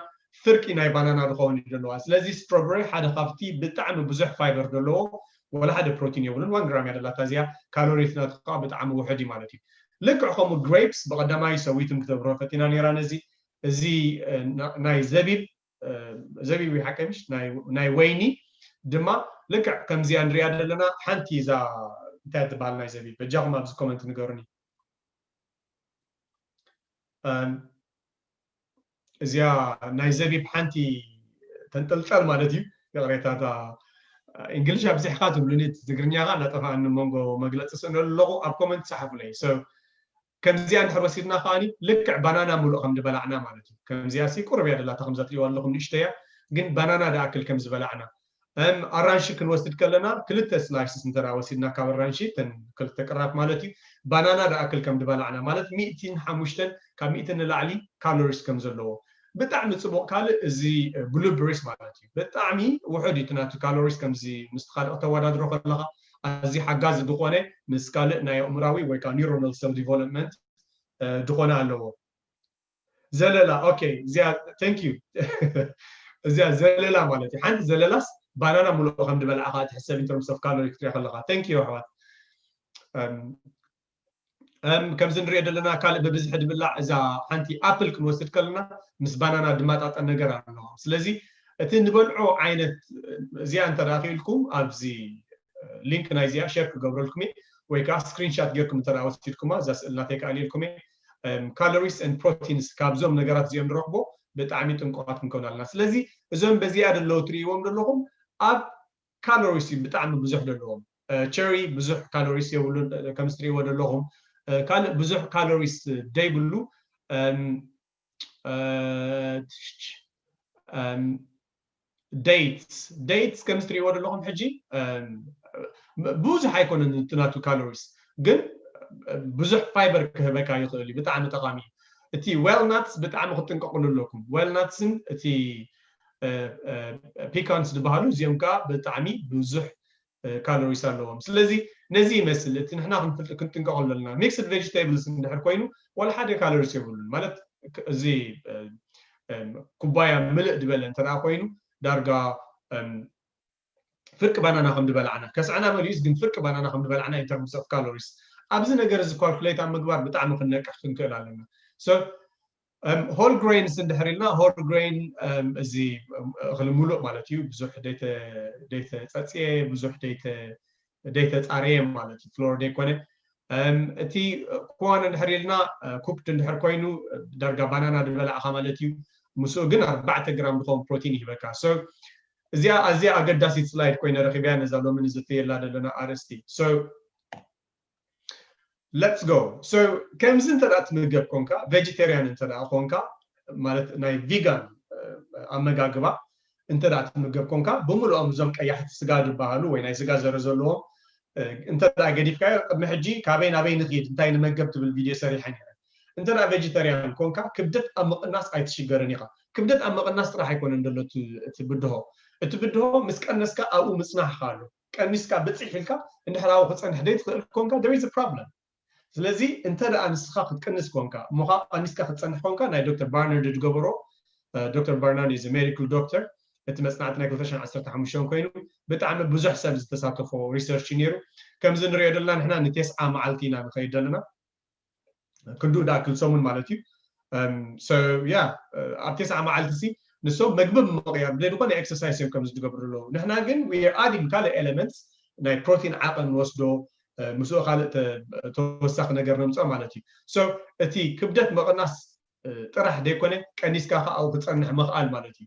ፍርቂ ናይ ባናና ዝኸውን እዩ ዘለዋ። ስለዚ ስትሮበሪ ሓደ ካብቲ ብጣዕሚ ብዙሕ ፋይበር ዘለዎ፣ ወላ ሓደ ፕሮቲን የብሉን፣ ዋን ግራም እያ ደላታ እዚኣ፣ ካሎሪስ ናቱ ከዓ ብጣዕሚ ውሑድ እዩ ማለት እዩ። ልክዕ ከምኡ ግሬፕስ ብቐዳማይ ሰዊትን ክትብሮ ፈቲና ነይራ ነዚ፣ እዚ፣ እ፣ ና- ናይ ዘቢብ፣ እ፣ ዘቢብ እዩ ሓቀይ ምሽ? ናይ- ናይ ወይኒ ድማ ልክዕ ከምዚኣ ንሪኣ ዘለና። ሓንቲ እዛ እንታይ ትበሃል ናይ ዘቢብ? በጃኹም ኣብዚ ኮመንት ንገሩኒ። እም፣ እዚኣ ናይ ዘቢብ ሓንቲ ተንጠልጠል ማለት እዩ። ይቕሬታ፣ እታ እንግሊሽ ኣብዚሕካ ትብሉኒ፣ እቲ ትግርኛ ኸዓ እናጠፋኣኒ፣ መንጎ መግለፂ ስእነሉ ኣለኹ። ኣብ ኮመንት ጸሓፉለይ። So፣ ከምዚኣ እንድሕር ወሲድና ከዓኒ ልክዕ ባናና ሙሉእ ከም ዝበላዕና ማለት እዩ። ከምዚኣ ሲ ቁሩብ እያ ደላታ፣ ከምዛ ትሪእዋ ኣለኹም ንእሽተይ እያ፣ ግን ባናና ደኣክል ከም ዝበላዕና። እም፣ ኣራንሺ ክንወስድ ከለና ክልተ ስላይስስ እንተ ደኣ ወሲድና ካብ ኣራንሺ፣ እተን ክልተ ቅራፍ ማለት እዩ፣ ባናና ደኣክል ከም ዝበላዕና ማለት ሚእትን ሓሙሽተን ካብ ሚእትን ንላዕሊ ካሎሪስ ከም ዘለዎ። ብጣዕሚ ጽቡቕ። ካልእ እዚ ብሉበሪስ ማለት እዩ፣ ብጣዕሚ ውሑድ እዩ እቲ ናቱ ካሎሪስ። ከምዚ ምስ ካልእ ከተወዳድሮ ከለኻ ኣዝዩ ሓጋዚ ዝኾነ፣ ምስ ካልእ ናይ ኣእምራዊ ወይ ከዓ ኒውሮናል ሰል ዲቨሎፕመንት፣ እ፣ ዝኾነ ኣለዎ። ዘለላ፣ ኦኬ፣ እዚኣ፣ thank you። እዚኣ ዘለላ ማለት እዩ። ሓንቲ ዘለላስ ባናና ሙሉእ ከም ዝበላዕኻ ትሕሰብ፣ in terms of calorie ክትሪኦ ከለኻ። Thank you ኣሕዋት። እም፣ እም፣ ከምዚ ንሪኦ ዘለና ካልእ ብብዝሒ ድብላዕ፣ እዛ ሓንቲ ኣፕል ክንወስድ ከለና ምስ ባናና ድማጣጠን ነገር ኣለዋ። ስለዚ እቲ ንበልዖ ዓይነት፣ እዚኣ እንተ ደኣ ክኢልኩም ኣብዚ ሊንክ ናይዚኣ ሸር ክገብረልኩም እየ፣ ወይ ከዓ ስክሪንሻት ጌርኩም እንተ ደኣ ወሲድኩማ፣ እዛ ስእሊ ናተይ ከኣ ኣልየልኩም እየ። እም፣ ካሎሪስ ኤንድ ፕሮቲንስ ካብዞም ነገራት እዚኦም ንረኽቦ ብጣዕሚ ጥንቁቓት ክንከውን ኣለና። ስለዚ እዞም በዚኣ ዘለዉ ትርእይዎም ዘለኹም ኣብ ካሎሪስ እዩ ብጣዕሚ ብዙሕ ዘለዎም። እ፣ ቸሪ ብዙሕ ካሎሪስ የብሉን፣ እ፣ ከም እትርእይዎ ዘለኹም። እ፣ ካልእ ብዙሕ ካሎሪስ ደይብሉ፣ እም፣ እ፣ ትሽች፣ እም፣ ዴትስ፣ ዴትስ ከም እትርእይዎ ዘለኹም ሕጂ፣ እም፣ ብ- ብዙሕ ኣይኮነን እቲ ናቱ ካሎሪስ፣ ግን ብዙሕ ፋይበር ክህበካ ይኽእል እዩ። ብጣዕሚ ጠቓሚ እዩ። እቲ ዋልናትስ ብጣዕሚ ክትጥንቀቕሉ ኣለኩም። ዋልናትስን እቲ፣ እ፣ እ፣ ፒካንስ ዝበሃሉ እዚኦም ከዓ ብጣዕሚ ብዙሕ፣ እ፣ ካሎሪስ ኣለዎም። ስለዚ ነዚ ይመስል እቲ ንሕና ክንፍል- ክንጥንቀቐሉ ኣለና። ሚክስድ ቬጅቴብልስ እንድሕር ኮይኑ ዋላ ሓደ ካሎሪስ የብሉን። ማለት ክ- እዚ፣ እ፣ እ፣ ኩባያ ምልእ ዝበለ እንተ ደኣ ኮይኑ ዳርጋ፣ እም፣ ፍርቂ ባናና ከም ዝበላዕና፣ ከስዐና መሊኡስ ግን ፍርቂ ባናና ከም ዝበላዕና in terms of calories። ኣብዚ ነገር እዚ ኳልኩሌት ኣብ ምግባር ብጣዕሚ ክንነቅሕ ክንክእል ኣለና። So፣ እም፣ ሆል ግሬንስ እንድሕር ኢልና፣ ሆል ግሬን፣ እም፣ እዚ፣ እም፣ እኽሊ ሙሉእ ማለት እዩ። ብዙሕ ደይተ- ደይተጸጽየ፣ ብዙሕ ደይተ- ደይተጻረየ ማለት እዩ። ፍሎር ደይኮነ። እም፣ እቲ ኮርን እንድሕር ኢልና፣ እ፣ ኩክድ እንድሕር ኮይኑ፣ ዳርጋ ባናና ዝበላዕኻ ማለት እዩ። ምስኡ ግን ኣርባዕተ ግራም ዝኸውን ፕሮቲን ይህበካ። So፣ እዚኣ ኣዝያ ኣገዳሲት ስላይድ ኮይነ ረኺበያ ነዛ ሎሚ ንዝትየላ ዘለና ኣርእስቲ። So፣ let's go። So፣ ከምዚ እንተ ደኣ ትምገብ ኮንካ፣ ቬጀቴርያን እንተ ደኣ ኮንካ፣ ማለት ናይ ቪጋን፣ እ፣ ኣመጋግባ እንተ ደኣ ትምገብ ኮንካ፣ ብምልኦም እዞም ቀያሕቲ ስጋ ዝበሃሉ ወይ ናይ ስጋ ዘር ዘለዎም፣ እ፣ እንተ ደኣ ገዲፍካዮ፣ ቅድሚ ሕጂ ካበይ ናበይ ንኺድ፣ እንታይ ንመገብ ትብል ቪድዮ ሰሪሐ ነይረ። እንተ ደኣ ቬጀቴርያን ኮንካ፣ ክብደት ኣብ ምቕናስ ኣይትሽገርን ኢኻ። ክብደት ኣብ ምቕናስ ጥራሕ ኣይኮነን ዘሎ እቲ- እቲ ብድሆ። እቲ ብድሆ ምስ ቀነስካ ኣብኡ ምጽናሕካ ኣሎ። ቀኒስካ ብጽሕ ኢልካ እንድሕር ኣብኡ ክጸንሕ ዘይትኽእል ኮንካ፣ there is a problem። ስለዚ እንተ ደኣ ንስኻ ክትቅንስ ኮንካ፣ እሞ ኸዓ ቀኒስካ ክትጸንሕ ኮንካ፣ ናይ ዶክተር ባርናርድ ዝገበሮ፣ እ፣ ዶክተር ባርናርድ is a medical doctor፣ እቲ መጽናዕቲ ናይ ክልተ ሽሕን ዓሰርተ ሓሙሽተን ኮይኑ፣ ብጣዕሚ ብዙሕ ሰብ ዝተሳተፎ ሪሰርች እዩ ነይሩ። ከምዚ ንሪኦ ዘለና ንሕና ንቴስዓ መዓልቲ ኢና ንኸይድ ዘለና። ክንድኡ ደኣ ክል ሰሙን ማለት እዩ። so yeah ኣብ ተስዓ መዓልቲ ሲ ንሶም መግቢ ምቕያር ብዘይ ዝኾነ exercise እዮም ከም ዝገብሩ ኣለዉ። ንሕና ግን we are adding ካልእ elements ናይ ፕሮቲን ዓቐን ንወስዶ ምስኡ ካልእ ተወሳኺ ነገር ነምፅኦ ማለት እዩ። So እቲ ክብደት ምቕናስ ጥራሕ ዘይኮነ ቀኒስካ ከዓ ኣብኡ ክፀንሕ ምኽኣል ማለት እዩ።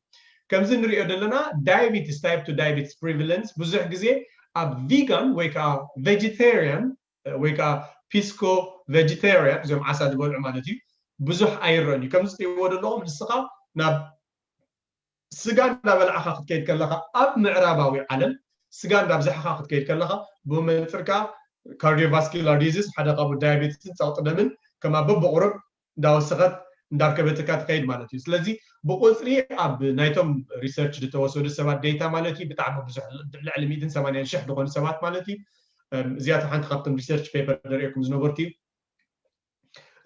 ከምዚ ንሪኦ ዘለና diabetes type two diabetes prevalence ብዙሕ ግዜ ኣብ vegan ወይ ከዓ vegetarian ወይ ከዓ pisco vegetarian እዚኦም ዓሳ ዝበልዑ ማለት እዩ ብዙሕ ኣይረን እዩ። ከምዚ ትሪእዎ ዘለኹም ንስኻ ናብ ስጋ እንዳበላዕኻ ክትከይድ ከለኻ ኣብ ምዕራባዊ ዓለም ስጋ እንዳብዛሕኻ ክትከይድ ከለኻ ብመንፅርካ cardiovascular disease ሓደ ካብኡ diabetes ን ፀቕጢ ደምን ከማ በብቑሩብ እንዳወሰኸት እንዳርከበትካ ትኸይድ ማለት እዩ። ስለዚ ብቁፅሪ ኣብ ናይቶም research ዝተወሰዱ ሰባት data ማለት እዩ ብጣዕሚ ብዙሕ ልዕሊ ሚእትን ሰማንያን ሽሕ ዝኾኑ ሰባት ማለት እዩ። እዚኣቶ ሓንቲ ካብቶም research paper ዘርእየኩም ዝነበርኩ እዩ።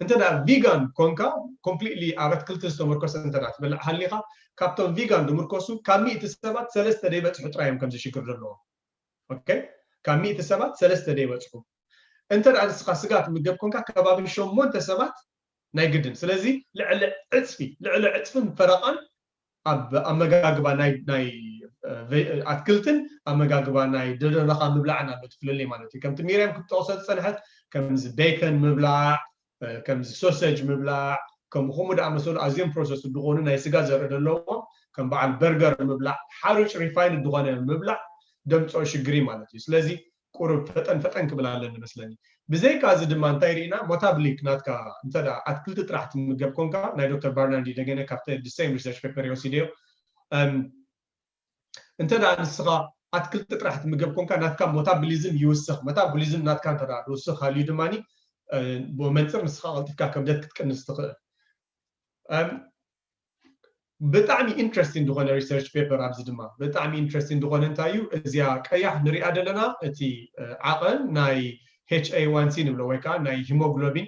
እንተ vegan ኮንካ completely ኣብ ኣትክልቲ ዝተመርኮሰ እንተ ትበልዕ ሃሊኻ ካብቶም vegan ዝምርኮሱ ካብ ሚእቲ ሰባት ሰለስተ ዘይበፅሑ ጥራይ እዮም ከምዚ ሽግር ዘለዎም። Okay ካብ ሚእቲ ሰባት ሰለስተ ዘይበፅሑ። እንተ ንስኻ ስጋ ትምገብ ኮንካ ከባቢ ሸሞንተ ሰባት ናይ ግድን። ስለዚ ልዕሊ ዕፅፊ ልዕሊ ዕፅፍን ፈረቓን ኣብ ኣመጋግባ ናይ ናይ ኣትክልትን ኣመጋግባ ናይ ደደረኻ ምብላዕን ኣሎ ትፍለለይ ማለት እዩ። ከምቲ ሚርያም ክትጠቕሶ ዝፀንሐት ከምዚ ቤከን ምብላዕ ከምዚ sausage ምብላዕ ከምኡ ከምኡ ደኣ መሰሉ ኣዝዮም processed ዝኾኑ ናይ ስጋ ዘርኢ ዘለዎም ከም በዓል በርገር ምብላዕ ሓሩጭ refined ዝኾነ ምብላዕ ደምፅኦ ሽግሪ ማለት እዩ። ስለዚ ቁሩብ ፈጠን ፈጠን ክብል ኣለኒ መስለኒ። ብዘይካ እዚ ድማ እንታይ ርኢና ሞታብሊክ ናትካ እንተ ኣትክልቲ ጥራሕ ትምገብ ኮንካ ናይ ዶክተር ባርናንዲ ደገነ ካብተ the same research paper የወሲደዮ እንተ ንስኻ ኣትክልቲ ጥራሕ ትምገብ ኮንካ ናትካ ሞታብሊዝም ይውስኽ። ሞታብሊዝም ናትካ እንተ ዝውስኽ ሃልዩ ድማ ብመንፅር ንስኻ ቀልጢፍካ ክብደት ክትቅንስ ትኽእል። ብጣዕሚ interesting ዝኾነ research paper ኣብዚ ድማ ብጣዕሚ interesting ዝኾነ እንታይ እዩ እዚኣ ቀያሕ ንሪኣ ዘለና እቲ ዓቐን ናይ H A one C ንብሎ ወይ ከዓ ናይ hemoglobin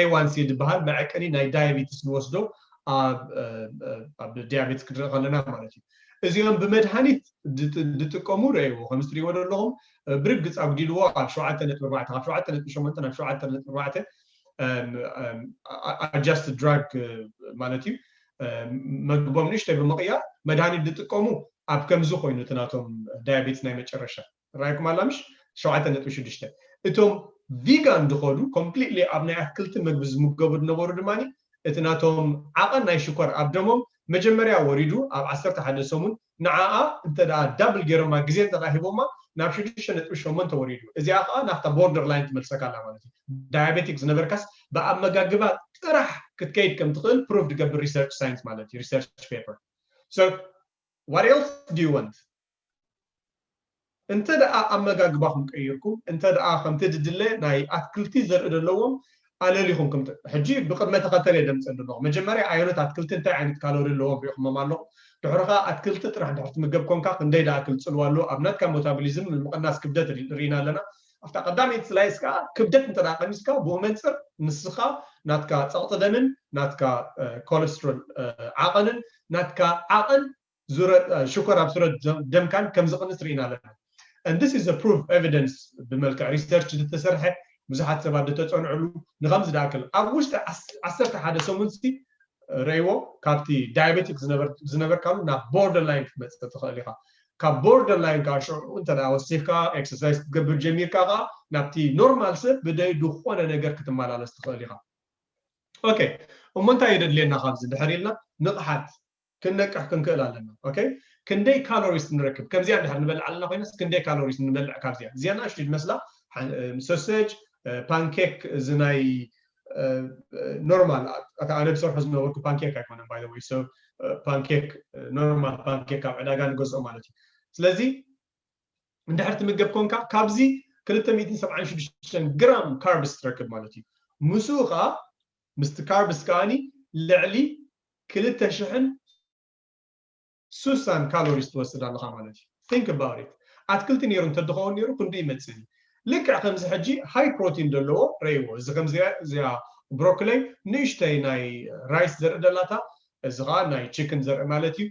A one C ዝበሃል መዐቀኒ ናይ diabetes ንወስዶ ኣብ diabetes ክንርኢ ከለና ማለት እዩ። እዚኦም ብመድሃኒት ዝጥቀሙ ረእይዎ ከምዚ ትሪእዎ ዘለኹም ብርግፅ ኣጉዲልዎ ኣብ ሸውዓተ ነጥቢ ኣርባዕተ ካብ ሸውዓተ ነጥቢ ሸሞንተ ናብ ሸውዓተ ነጥቢ ኣርባዕተ adjust drug ማለት እዩ መግቦም ንእሽተይ ብምቕያር መድሃኒት ዝጥቀሙ ኣብ ከምዚ ኮይኑ እቲ ናቶም diabetes ናይ መጨረሻ ራይኩም ኣላ ምሽ ሸውዓተ ነጥቢ ሽዱሽተ እቶም vegan ዝኸዱ completely ኣብ ናይ ኣትክልቲ ምግቢ ዝምገቡ ዝነበሩ ድማ እቲ ናቶም ዓቐን ናይ ሽኮር ኣብ ደሞም መጀመርያ ወሪዱ ኣብ ዓሰርተ ሓደ ሰሙን ንዓኣ እንተ double ገይሮማ ግዜ እንተ ሂቦማ ናብ ሽዱሽተ ነጥቢ ሸሞንተ ወሪዱ። እዚኣ ከዓ ናብታ border line ትመልሰካ ኣላ ማለት እዩ። Diabetic ዝነበርካስ ብኣመጋግባ ጥራሕ ክትከይድ ከም ትኽእል prove ዝገብር research science ማለት እዩ research paper። So what else do you want? እንተ ደኣ ኣመጋግባኹም ቀይርኩም እንተ ደኣ ከምቲ ድድለ ናይ ኣትክልቲ ዘርኢ ዘለዎም ኣለሊኹም ክምት ሕጂ ብቅድመ ተኸተል እየ ደምፅእ ኣለኹ። መጀመርያ ኣየኖት ኣትክልቲ እንታይ ዓይነት ካሎሪ ኣለዎም ሪኢኹሞም ኣለኹም። ድሕሪ ከዓ ኣትክልቲ ጥራሕ ድሕር ትምገብ ኮንካ ክንደይ ደኣክል ፅልዋ ኣለዎ ኣብ ናትካ ሞታቦሊዝም ንምቕናስ ክብደት ርኢና ኣለና። ኣብታ ቀዳመይቲ ስላይስ ከዓ ክብደት እንተ ደኣ ቀኒስካ ብኡ መንፅር ንስኻ ናትካ ፀቕጢ ደምን ናትካ ኮለስትሮል ዓቐንን ናትካ ዓቐን ዙረት ሽኮር ኣብ ሱረት ደምካን ከም ዝቕንስ ርኢና ኣለና። And this is a proof evidence ብመልክዕ research ዝተሰርሐ ብዙሓት ሰባት ዝተፀንዕሉ ንከምዚ ደኣክል ኣብ ውሽጢ ዓሰርተ ሓደ ሰሙን ሲ ረይዎ ካብቲ diabetic ዝነበርካሉ ናብ border line ክትመፅእ ትኽእል ኢኻ። ካብ border line ከዓ ሽዑ እንተ ወሲፍካ exercise ክትገብር ጀሚርካ ከዓ ናብቲ normal ሰብ ብደይ ዝኾነ ነገር ክትመላለስ ትኽእል ኢኻ። Okay እሞ እንታይ የደድልየና ካብዚ ድሕር ኢልና ንቕሓት ክንነቅሕ ክንክእል ኣለና። Okay ክንደይ calories ንረክብ? ከምዚኣ እንድሕር ንበልዕ ኣለና ኮይነስ ክንደይ calories ንበልዕ? ካብዚኣ እዚኣ ንእሽተይ ዝመስላ sausage፣ pancake እዚ ናይ normal ኣነ ዝሰርሖ ዝነበርኩ pancake ኣይኮነን by the way። So pancake normal pancake ኣብ ዕዳጋ ንገዝኦ ማለት እዩ። ስለዚ እንድሕር ትምገብ ኮንካ ካብዚ ክልተ ሚእትን ሰብዓን ሽዱሽተን ግራም carbs ትረክብ ማለት እዩ። ምስኡ ከዓ ምስቲ carbs ከዓኒ ልዕሊ ክልተ ሽሕን ስሳን calories ትወስድ ኣለኻ ማለት እዩ። Think about it። ኣትክልቲ ነይሩ እንተድኸውን ነይሩ ክንዱ ይመፅእ እዩ። ልክዕ ከምዚ ሕጂ high protein ዘለዎ ረይዎ እዚ ከምዚ እዚኣ broccoli ንእሽተይ ናይ rice ዘርኢ ደላታ እዚ ከዓ ናይ chicken ዘርኢ ማለት እዩ።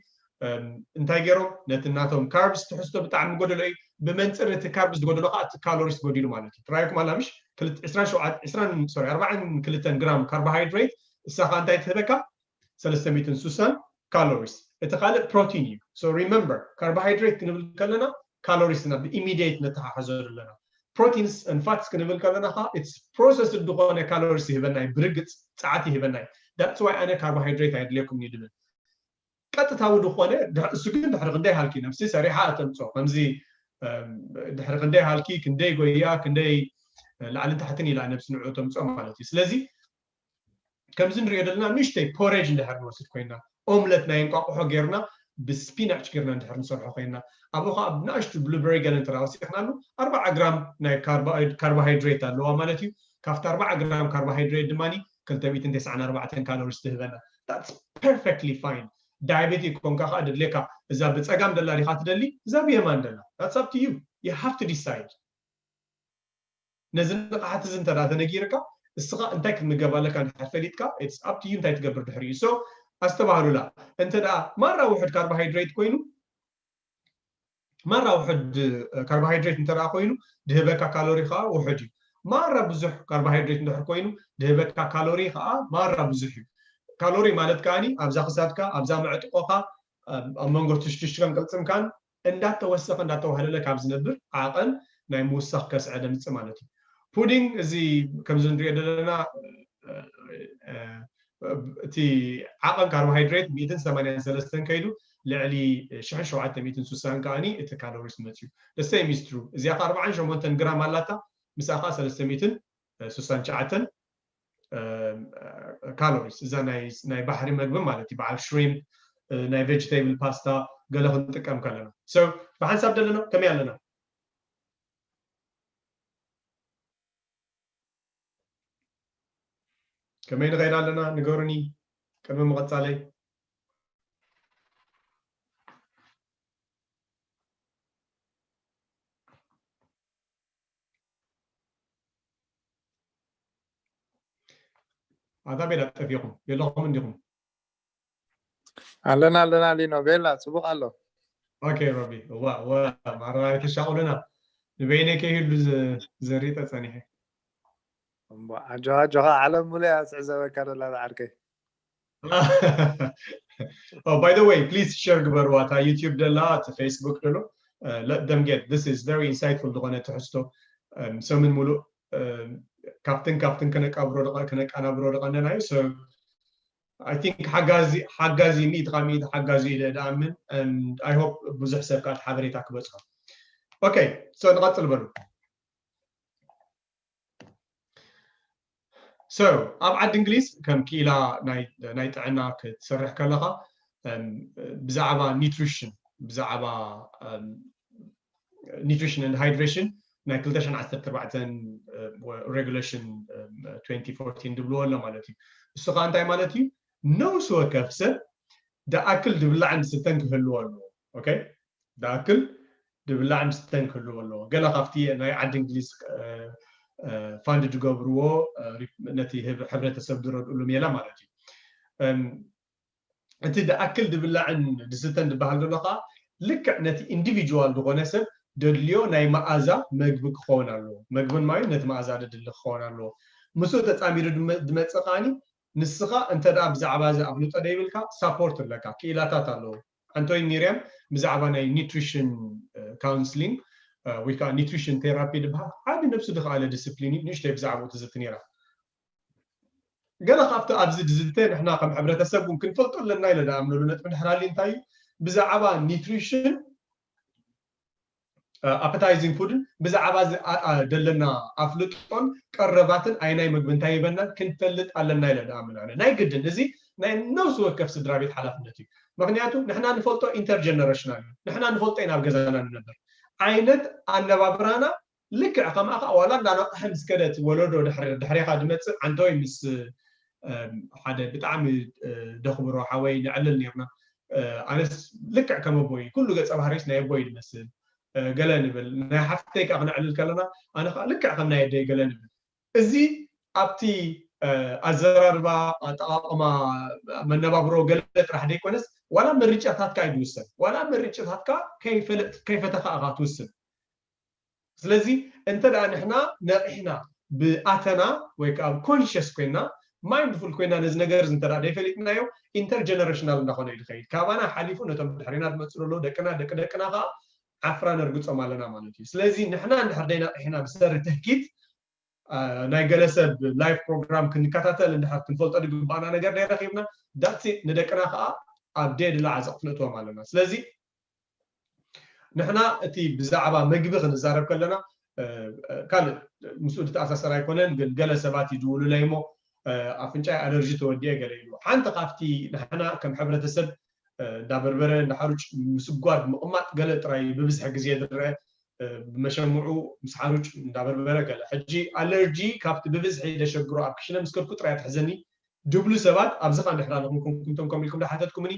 እንታይ ገይሮም ነቲ ናቶም carbs ትሕዝቶ ብጣዕሚ ጎደሎ እዩ። ብመንፅር ነቲ carbs ዝጎደሎ ከዓ እቲ calories ጎዲሉ ማለት እዩ። ትራይኩም ኣላ ምሽ ዕስራን ሸውዓተ ዕስራን sorry ኣርባዓን ክልተን ግራም carbohydrate እሳ ከዓ እንታይ ትህበካ? ሰለስተ ሚእትን ስሳን ካሎሪስ። እቲ ካልእ ፕሮቲን እዩ። So remember, ካርቦሃይድሬት ክንብል ከለና ካሎሪስ ኢና ብኢሚዲየት ነተሓሕዞ ዘለና። ፕሮቲንስ and ፋትስ ክንብል ከለና ከዓ it's ፕሮሰስድ ዝኾነ ካሎሪስ ይህበና እዩ፣ ብርግፅ ፀዓት ይህበና እዩ። That's why ኣነ ካርቦሃይድሬት ኣየድልየኩም እዩ ድብል። ቀጥታዊ ዝኾነ ድሕ- እሱ ግን ድሕሪ ክንደይ ሃልኪ ነብሲ ሰሪሓ እተምፅኦ ከምዚ እም፣ ድሕሪ ክንደይ ሃልኪ ክንደይ ጎያ ክንደይ ላዕልን ታሕትን ኢላ ነብሲ ንዕኡ ተምፅኦ ማለት እዩ። ስለዚ ከምዚ ንሪኦ ዘለና ንእሽተይ ፖሬጅ እንድሕር ንወስድ ኮይና ኦምለት ናይ እንቋቑሖ ጌርና ብስፒናች ጌርና እንድሕር ንሰርሖ ኮይና ኣብኡ ከዓ ብንኣሽቱ ብሉበሪ ገለ እንተ ወሲኽናሉ ኣርባዓ ግራም ናይ ካርቦሃይድሬት ኣለዋ ማለት እዩ። ካብቲ ኣርባዓ ግራም ካርቦሃይድሬት ድማ ክልተ ሚእትን ተስዓን ኣርባዕተን ካሎሪስ ትህበና። That's perfectly fine። ዳያቤቲክ ኮንካ ከዓ ደድልየካ እዛ ብፀጋም ደላ ዲካ ትደሊ እዛ ብየማን ደላ? That's up to you. You have to decide. ነዚ ንቕሓት እዚ እንተ ተነጊርካ እስኻ እንታይ ክትምገብ ኣለካ እንድሕር ፈሊጥካ it's up to you እንታይ ትገብር ድሕሪኡ። So ኣስተባህሉላ። እንተ ደኣ ማራ ውሕድ ካርቦሃይድሬት ኮይኑ ማራ ውሕድ ካርቦሃይድሬት እንተ ኮይኑ ድህበካ ካሎሪ ከዓ ውሕድ እዩ። ማራ ብዙሕ ካርቦሃይድሬት እንድሕር ኮይኑ ድህበካ ካሎሪ ከዓ ማራ ብዙሕ እዩ። ካሎሪ ማለት ከዓኒ ኣብዛ ክሳድካ ኣብዛ መዕጥቆኻ ኣብ መንጎ ትሽትሽካን ቅልፅምካን እንዳተወሰኸ እንዳተዋህለለ ካብ ዝነብር ዓቐን ናይ ምውሳኽ ከስዐ ደምፅእ ማለት እዩ። ፑዲንግ እዚ ከምዚ ንሪኦ ዘለና እቲ ዓቐን ካርቦሃይድሬት ሚእትን ሰማንያን ሰለስተን ከይዱ ልዕሊ ሽሕን ሸውዓተ ሚእትን ስሳን ከዓኒ እቲ ካሎሪስ መፅዩ። The same is true። እዚኣ ከ ኣርባዓን ሸሞንተን ግራም ኣላታ፣ ምስኣ ከዓ ሰለስተ ሚእትን ስሳን ትሽዓተን ካሎሪስ። እዛ ናይ ባሕሪ መግቢ ማለት እዩ። በዓል ሽሪምፕ፣ ናይ ቬጅቴብል ፓስታ ገለ ክንጥቀም ከለና። So ብሓንሳብ ደለና ከመይ ኣለና? ከመይ ንኸይድ ኣለና ንገሩኒ ቅድሚ ምቕጻለይ። ኣታ ቤላ ጠፊኹም የለኹም እንዲኹም? ኣለና ኣለና ሊኖ ቤላ ጽቡቕ ኣሎ። ኦኬ ሮቢ ዋ ዋ ማራ የተሻቑልና ንበይነይ ከይህሉ ዘሪጠ ጸኒሐ። እምባ ኣጆኻ ኣጆኻ ዓለም ሙሉእ እያ ትዕዘበካ ዘላ ዝዓርከይ። Oh, by the way, please share ግበርዋ እታ ዩቲዩብ ደላ እቲ ፌስቡክ ደሎ let them get this is very insightful ዝኾነ ትሕዝቶ ሰሙን ሙሉእ ካብትን ካብትን ከነቃብሮ ከነቃናብሮ ዝቐነናዩ። So I think ሓጋዚ ሓጋዚ ሚእቲ ካብ ሚእቲ ሓጋዚ ኢለ ዝኣምን and I hope ብዙሕ ሰብ ከዓ ሓበሬታ ክበፅሖ። Okay, so ንቐፅል በሉ። So ኣብ ዓዲ እንግሊዝ ከም ክኢላ ናይ ጥዕና ክትሰርሕ ከለኻ ብዛዕባ ኒትሪሽን ብዛዕባ ኒትሪሽን and ሃይድሬሽን ናይ ክልተ ሽሕን ዓሰርተ ኣርባዕተን ሬጉሌሽን ትወንቲ ፎርቲን ዝብልዎ ኣሎ ማለት እዩ። እሱ ከዓ እንታይ ማለት እዩ? ነብሲ ወከፍ ሰብ ዝኣክል ዝብላዕን ዝስተን ክህልዎ ኣለዎ። ኦኬ ዝኣክል ዝብላዕን ዝስተን ክህልዎ ኣለዎ። ገለ ካብቲ ናይ ዓዲ እንግሊዝ ፋንድ ዝገብርዎ ነቲ ሕብረተሰብ ዝረድእሉ ሜላ ማለት እዩ። እቲ ዝኣክል ዝብላዕን ዝስተን ዝበሃል ዘሎ ከዓ ልክዕ ነቲ ኢንዲቪጁዋል ዝኾነ ሰብ ደድልዮ ናይ መኣዛ መግቢ ክኸውን ኣለዎ። መግብን ማይን ነቲ መኣዛ ዘድሊ ክኸውን ኣለዎ። ምስኡ ተፃሚሩ ዝመፅእ ከዓኒ ንስኻ እንተ ደኣ ብዛዕባ እዚ ኣፍልጦ ዘይብልካ ሳፖርት ኣለካ፣ ክኢላታት ኣለዉ። ኣንቶይ ሚርያም ብዛዕባ ናይ ኒትሪሽን ካውንስሊንግ ወይ ከዓ ኒትሪሽን ቴራፒ ዝበሃል ዓቢ ነብሱ ዝኸኣለ ዲስፕሊን እዩ። ንእሽተይ ብዛዕባኡ ትዝቲ ነይራ። ገለ ካብቲ ኣብዚ ዝዝተ ንሕና ከም ሕብረተሰብ እውን ክንፈልጦ ኣለና ኢለ ዝኣምነሉ ነጥቢ ድሕር ኣልዩ እንታይ እዩ? ብዛዕባ ኒትሪሽን ኣፐታይዚንግ ፉድን ብዛዕባ ዘለና ኣፍልጦን ቀረባትን ኣይናይ ምግቢ እንታይ ይበናን ክንፈልጥ ኣለና ኢለ ዝኣምን ኣነ። ናይ ግድን እዚ ናይ ነብሲ ወከፍ ስድራ ቤት ሓላፍነት እዩ። ምክንያቱ ንሕና ንፈልጦ ኢንተርጀነሬሽናል እዩ። ንሕና ንፈልጦ ኢና ኣብ ገዛና ንነብር ዓይነት ኣነባብራና ልክዕ ከምኣ ከዓ ዋላ እንዳነቕሐ ምስ ከደት ወለዶ ድሕሬኻ ዝመፅእ ዓንተወይ ምስ ሓደ ብጣዕሚ ደኽብሮ ሓወይ ንዕልል ነርና። ኣነስ ልክዕ ከም ኣቦይ ኩሉ ገፀ ባህሪስ ናይ ኣቦይ ዝመስል ገለ ንብል። ናይ ሓፍተይ ከዓ ክነዕልል ከለና ኣነ ከዓ ልክዕ ከም ናይ ኣደይ ገለ ንብል። እዚ ኣብቲ ኣዘራርባ፣ ኣጠቓቕማ፣ መነባብሮ ገለ ጥራሕ ዘይኮነስ ዋላ ምርጫታትካ እዩ ዝውሰን። ዋላ ምርጫታትካ ከይፈተኻ ኢኻ ትውስን። ስለዚ እንተ ደኣ ንሕና ነቒሕና ብኣተና ወይ ከዓ ኮንሽስ ኮይና mindful ኮይና ነዚ ነገር እዚ እንተ ደኣ ደይፈሊጥናዮ፣ intergenerational እንዳኾነ እዩ ዝኸይድ። ካባና ሓሊፉ ነቶም ድሕሪና ዝመፅኡ ዘለዉ ደቅና፣ ደቂ ደቅና ከዓ ዓፍራ ነርግፆም ኣለና ማለት እዩ። ስለዚ ንሕና እንድሕር ደይነቂሕና ብሰሪ ትህኪት፣ አ፣ ናይ ገለ ሰብ live program ክንከታተል እንድሕር ክንፈልጦ ዝግባእና ነገር ደይረኺብና፣ that's it፣ ንደቅና ከዓ ኣብ ደየድላ ዓዘቕ ክነእትዎም ኣለና። ስለዚ ንሕና እቲ ብዛዕባ መግቢ ክንዛረብ ከለና፣ እ፣ እ፣ ካልእ ምስኡ ዝተኣሳሰር ኣይኮነን፣ ግን ገለ ሰባት ይድውሉለይ እሞ፣ እ፣ ኣፍንጫይ ኣለርጂ ተወዲኤ ገለ ኢሉ። ሓንቲ ካብቲ ንሕና ከም ሕብረተሰብ፣ እ፣ እንዳ በርበረ፣ እንዳ ሓሩጭ ምስጓድ፣ ምቕማጥ ገለ ጥራይ ብብዝሒ ግዜ ዝረአ፣ እ፣ ብመሸምዑ ምስ ሓሩጭ እንዳ በርበረ ገለ። ሕጂ ኣለርጂ ካብቲ ብብዝሒ ደሸግሮ ኣብ ክሽነ ምስ ከድኩ ጥራይ ትሕዘኒ ድብሉ ሰባት ኣብዚ ኸኣ እንድሕር ኣለኹም ኮንኩም፣ እንቶም ከምኡ ኢልኩም ዝሓተትኩምኒ፣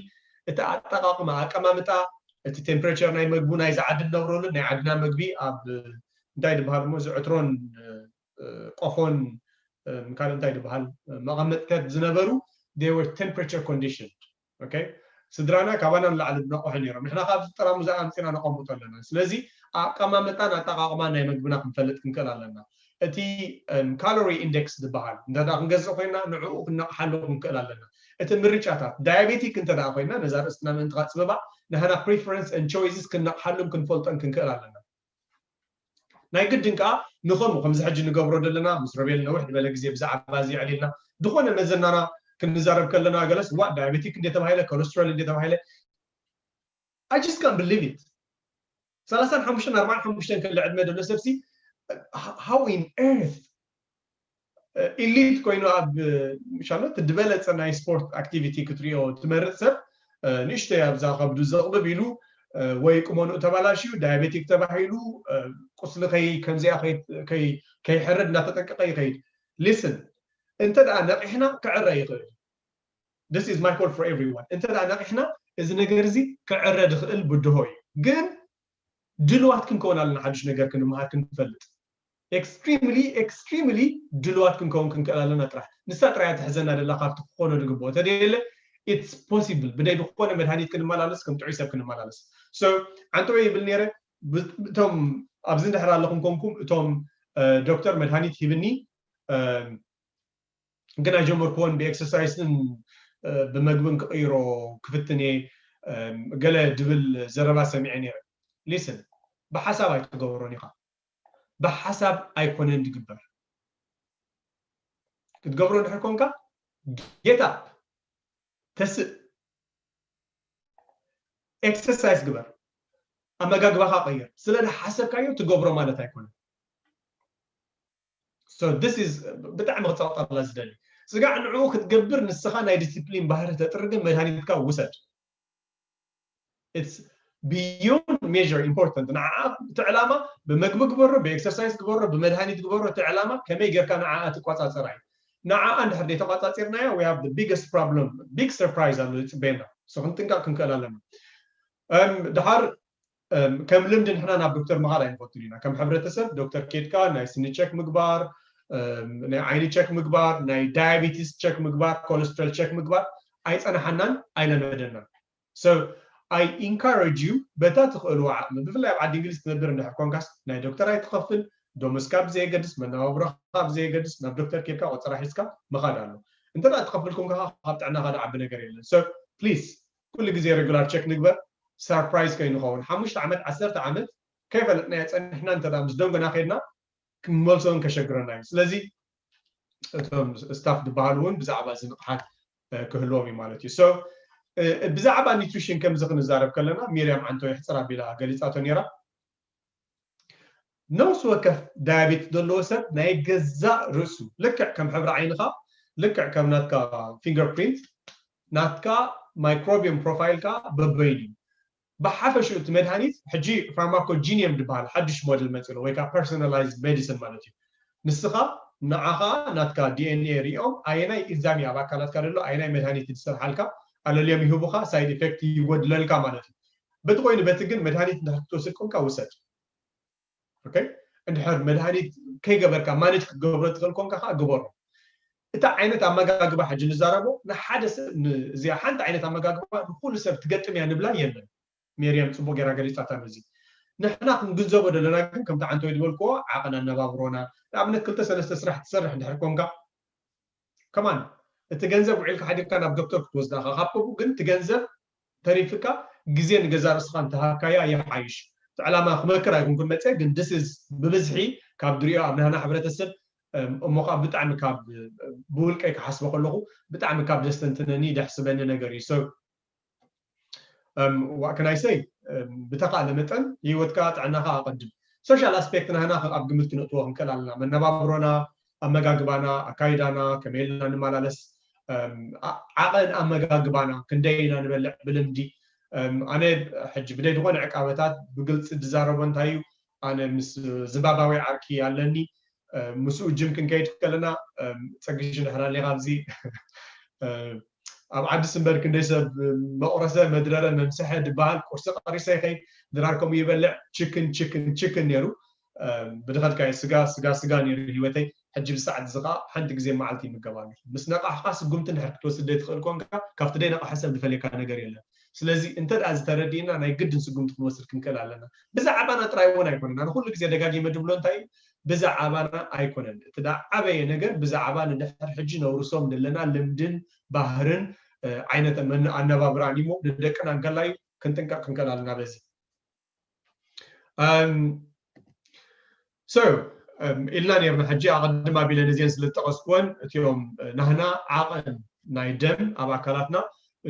እቲ ኣጠቓቕማ፣ ኣቀማምጣ፣ እቲ ቴምፕሬቸር ናይ መግቡ ናይዚ ዓዲ ንነብረሉ፣ ናይ ዓድና መግቢ ኣብ እንታይ ዝበሃል እሞ፣ እዚ ዕትሮን፣ እ፣ ቆፎን፣ እ፣ ካልእ እንታይ ዝበሃል፣ እ፣ መቐመጥታት ዝነበሩ፣ they were temperature conditioned። ኦኬ? ስድራና ካባና ንላዕሊ ዝነቕሑ ነይሮም። ንሕና ካብዚ ጠራሙዛ ኣምጺና ነቐምጦ ኣለና። ስለዚ ኣቀማምጣን ኣጠቓቕማን ናይ መግብና ክንፈልጥ ክንክእል ኣለና። እቲ፣ እም፣ ካሎሪ ኢንደክስ ዝበሃል እንተ ደኣ ክንገዝእ ኮይና፣ ንዕኡ ክንነቕሓሉ ክንክእል ኣለና። እቲ ምርጫታት፣ ዳያቤቲክ እንተ ደኣ ኮይና፣ ነዛ ርእስትና ምእንቲ ከጽብባ፣ ንሕና ፕሪፈረንስ ኤንድ ቾይስስ ክንነቕሓሉን ክንፈልጦን ክንክእል ኣለና። ናይ ግድን ከኣ ንኸምኡ ከምዚ ሕጂ ንገብሮ ዘለና፣ ምስ ሮቤል ነዊሕ ዝበለ ግዜ ብዛዕባ እዚ ኣዕሊልና፣ ዝኾነ መዘናና ክንዛረብ ከለና፣ ገለስ፣ "ዋ፣ ዳያቤቲክ እንደ ተባሂለ፣ ኮለስትሮል እንደ ተባሂለ?" I just can't believe it። ሰላሳን ሓሙሽተን ኣርባዓን ሓሙሽተን ክሊ ዕድመ ዘሎ ሰብሲ፣ how in earth፣ እ፣ ኢሊት ኮይኑ ኣብ፣ እ፣ ሻሎ እቲ ዝበለጸ ናይ ስፖርት ኣክቲቪቲ ክትሪኦ ትመርጽ ሰብ፣ እ፣ ንእሽተይ ኣብዛ ከብዱ ዘቕብብ ኢሉ፣ እ፣ ወይ ቁመንኡ ተባላሽዩ፣ ዳያቤቲክ ተባሂሉ፣ እ፣ ቁስሊ ከይ-፣ ከምዚኣ ከይ-፣ ከይ-፣ ከይሕርድ እናተጠንቀቐ ይኸይድ። ሊስን፣ እንተ ደኣ ነቒሕና ክዕረ ይኽእል። This is my call for everyone። እንተ ደኣ ነቒሕና፣ እዚ ነገር እዚ ክዕረ ዝኽእል ብድሆ እዩ። ግን ድልዋት ክንከውን ኣለና፣ ሓድሽ ነገር ክንምሃር ክንፈልጥ። ኤክስትሪምሊ፣ ኤክስትሪምሊ ድልዋት ክንከውን ክንክእል ኣለና ጥራሕ። ንሳ ጥራይ እያ ትሕዘና ደላ ካብቲ ክኾኖ ዝግብኦ። ተደየለ፣ it's possible። ብደይ ዝኾነ መድሃኒት ክንመላለስ፣ ከም ጥዑይ ሰብ ክንመላለስ። So፣ ዓንተወይ ይብል ነይረ፣ ብ-፣ እቶም ኣብዚ እንድሕር ኣለኹም ኮንኩም፣ እቶም፣ እ፣ ዶክተር መድሃኒት ሂብኒ፣ እ፣ ግን ኣይጀመርክዎን፣ ብኤክሰርሳይስን፣ እ፣ ብመግብን ክቕይሮ ክፍትን እየ፣ እ፣ ገለ ድብል ዘረባ ሰሚዐ ነይረ። ሊስን፣ ብሓሳብ ኣይትገብሮን ኢኻ። ብሓሳብ ኣይኮነን ዝግበር። ክትገብሮ እንድሕር ኮንካ፣ ጌት ኣፕ፣ ተስእ፣ ኤክሰርሳይስ ግበር፣ ኣመጋግባኻ ቀይር። ስለ ዝሓሰብካዮ ትገብሮ ማለት ኣይኮነን። So this is ብጣዕሚ ክጸቕጠላ ዝደሊ። ስጋዕ ንዕኡ ክትገብር ንስኻ ናይ ዲሲፕሊን ባህሪ ተጥርግን መድሃኒትካ ውሰድ። It's beyond measure important። ንዓኣ እቲ ዕላማ ብመግቢ ግበሮ፣ ብኤክሰርሳይስ ግበሮ፣ ብመድሃኒት ግበሮ፣ እቲ ዕላማ ከመይ ጌርካ ንዓኣ ትቆጻጸራ እዩ። ንዓኣ እንድሕር ዘይተቆጻጺርናዮ፣ we have the biggest problem፣ ቢግ ሰርፕራይዝ ኣሎ ይጽበየና። So ክንጥንቀቕ ክንክእል ኣለና። እም፣ ድሓር፣ እም፣ ከም ልምዲ ንሕና ናብ ዶክተር ምኻድ ኣይንፈቱን ኢና። ከም ሕብረተሰብ ዶክተር ኬድካ ናይ ስኒ ቸክ ምግባር፣ እም፣ ናይ ዓይኒ ቸክ ምግባር፣ ናይ ዳያቤቲስ ቸክ ምግባር፣ ኮለስትሮል ቸክ ምግባር ኣይጸናሓናን ኣይለመደናን። So I encourage you፣ በታ ትኽእልዎ ዓቕሚ፣ ብፍላይ ኣብ ዓዲ እንግሊዝ ትነብር እንድሕር ኮንካስ፣ ናይ ዶክተር ኣይትኸፍል፣ ዶምስካ ብዘየገድስ፣ መነባብሮኻ ብዘየገድስ፣ ናብ ዶክተር ኬድካ ቆጸራ ሒዝካ ምኻድ ኣሎ። እንተ ደኣ ትኸፍል ኮንካ፣ ካብ ጥዕናኻ ዝዓቢ ነገር የለን። So ፕሊዝ፣ ኩሉ ግዜ ሬጉላር ቸክ ንግበር፣ ሰርፕራይዝ ከይንኸውን። ሓሙሽተ ዓመት፣ ዓሰርተ ዓመት ከይፈለጥናዮ ጸኒሕና፣ እንተ ደኣ ምስ ደንጎና ከይድና፣ ክንመልሶ እውን ከሸግረና እዩ። ስለዚ እቶም ስታፍ ዝበሃሉ እውን ብዛዕባ እዚ ንቕሓት፣ እ፣ ክህልዎም እዩ ማለት እዩ። So፣ እ፣ ብዛዕባ ኒትሪሽን ከምዚ ክንዛረብ ከለና፣ ሚርያም ዓንቶ የሕፅር ኣቢላ ገሊፃቶ ነይራ። ነፍሲ ወከፍ ዳያቤትስ ዘለዎ ሰብ ናይ ገዛእ ርእሱ፣ ልክዕ ከም ሕብሪ ዓይንኻ፣ ልክዕ ከም ናትካ ፊንገር ፕሪንት፣ ናትካ ማይክሮቢየም ፕሮፋይልካ በበይኑ እዩ። ብሓፈሽኡ እቲ መድሃኒት ሕጂ ፋርማኮጂኒየም ዝበሃል ሓድሽ ሞዴል መፂኡ ኣሎ፣ ወይ ከዓ ፐርሶናላይዝድ ሜዲሲን ማለት እዩ። ንስኻ ንዓኻ ናትካ ዲ ኤን ኤ ሪኦም ኣየናይ ኢንዛይም ኣብ ኣካላትካ ዘሎ ኣየናይ መድሃኒት ዝሰርሓልካ ኣለልዮም ይህቡኻ፣ ሳይድ ኢፌክት ይጎድለልካ ማለት እዩ። በቲ ኮይኑ በቲ ግን መድሃኒት እንድሕር ክትወስድ ኮንካ ውሰድ። ኦኬ? እንድሕር መድሃኒት ከይገበርካ ማኔጅ ክትገብሮ ትኽእል ኮንካ ከዓ ግበሮ። እታ ዓይነት ኣመጋግባ ሕጂ ንዛረቦ ንሓደ ሰብ ን-፣ እዚኣ ሓንቲ ዓይነት ኣመጋግባ ንኩሉ ሰብ ትገጥም እያ ንብላ የለን። ሜርያም ጽቡቕ ጌራ ገሊጻታ ነዚ። ንሕና ክንግንዘቦ ዘለና ግን ከምቲ ዓንተወይ ዝበልክዎ ዓቕን ኣነባብሮና፣ ንኣብነት ክልተ ሰለስተ ስራሕ ትሰርሕ እንድሕር ኮንካ ከማን እቲ ገንዘብ ውዒልካ ሓዲርካ ናብ ዶክተር ክትወስዳ ኢኻ። ካብ ከምኡ ግን እቲ ገንዘብ ተሪፍካ ግዜ ንገዛ ርእስኻ እንተሃብካያ ይሓይሽ። እቲ ዕላማ ክመክር ኣይኮንኩን መፀ፣ ግን this is ብብዝሒ ካብ ድሪኦ ኣብ ናህና ሕብረተሰብ እሞ ካብ ብጣዕሚ ካብ ብውልቀይ ክሓስቦ ከለኹ ብጣዕሚ ካብ ዘስተንትነኒ ደሕስበኒ ነገር እዩ። So what can I say? ብተኻእለ መጠን ህይወትካ ጥዕናኻ ኣቐድም። ሶሻል ኣስፔክት ናህና ኣብ ግምት ክነእትዎ ክንክእል ኣለና። መነባብሮና፣ ኣመጋግባና፣ ኣካይዳና፣ ከመይ ኢልና ንመላለስ፣ ዓቐን ኣመጋግባና ክንደይ ኢና ንበልዕ ብልምዲ። ኣነ ሕጂ ብደይ ዝኾነ ዕቃበታት ብግልፂ ዝዛረቦ እንታይ እዩ፣ ኣነ ምስ ዝምባባዊ ዓርኪ ኣለኒ። ምስኡ ጅም ክንከይድ ከለና፣ ፀግሽ እንድሕር ኣሊኻ ኣብዚ ኣብ ዓዲ ስምበር ክንደይ ሰብ መቑረሰ፣ መድረረ፣ መምሰሐ ድበሃል። ቁርሲ ቀሪሰ ይኸይድ፣ ድራር ከምኡ ይበልዕ። ችክን ችክን ችክን ነይሩ። ብድኸልካ ስጋ ስጋ ስጋ ነይሩ ህይወተይ። ሕጂ ብሰዓት እዚ ከዓ ሓንቲ ግዜ መዓልቲ ይምገብ ኣለኹ። ምስ ነቃሕካ ስጉምቲ እንድሕር ክትወስድ ዘይትኽእል ኮንካ፣ ካብቲ ዘይነቃሐ ሰብ ዝፈልየካ ነገር የለን። ስለዚ እንተ ደኣ ዝተረዲእና ናይ ግድን ስጉምቲ ክንወስድ ክንክእል ኣለና። ብዛዕባና ጥራይ እውን ኣይኮነን። ኣነ ኩሉ ግዜ ደጋጊመ ድብሎ እንታይ እዩ፣ ብዛዕባና ኣይኮነን። እቲ ደኣ ዓበየ ነገር ብዛዕባ ንድሕር ሕጂ ነውርሶም ዘለና ልምድን ባህርን ዓይነት ኣነባብራን እሞ ንደቅና እንከላይ ክንጥንቀቕ ክንክእል ኣለና በዚ። So ኢልና ነርና ሕጂ ኣቐድም ኣቢለ ነዚአን ስለ ዝጠቐስኩወን እቲኦም ናህና ዓቐን ናይ ደም ኣብ ኣካላትና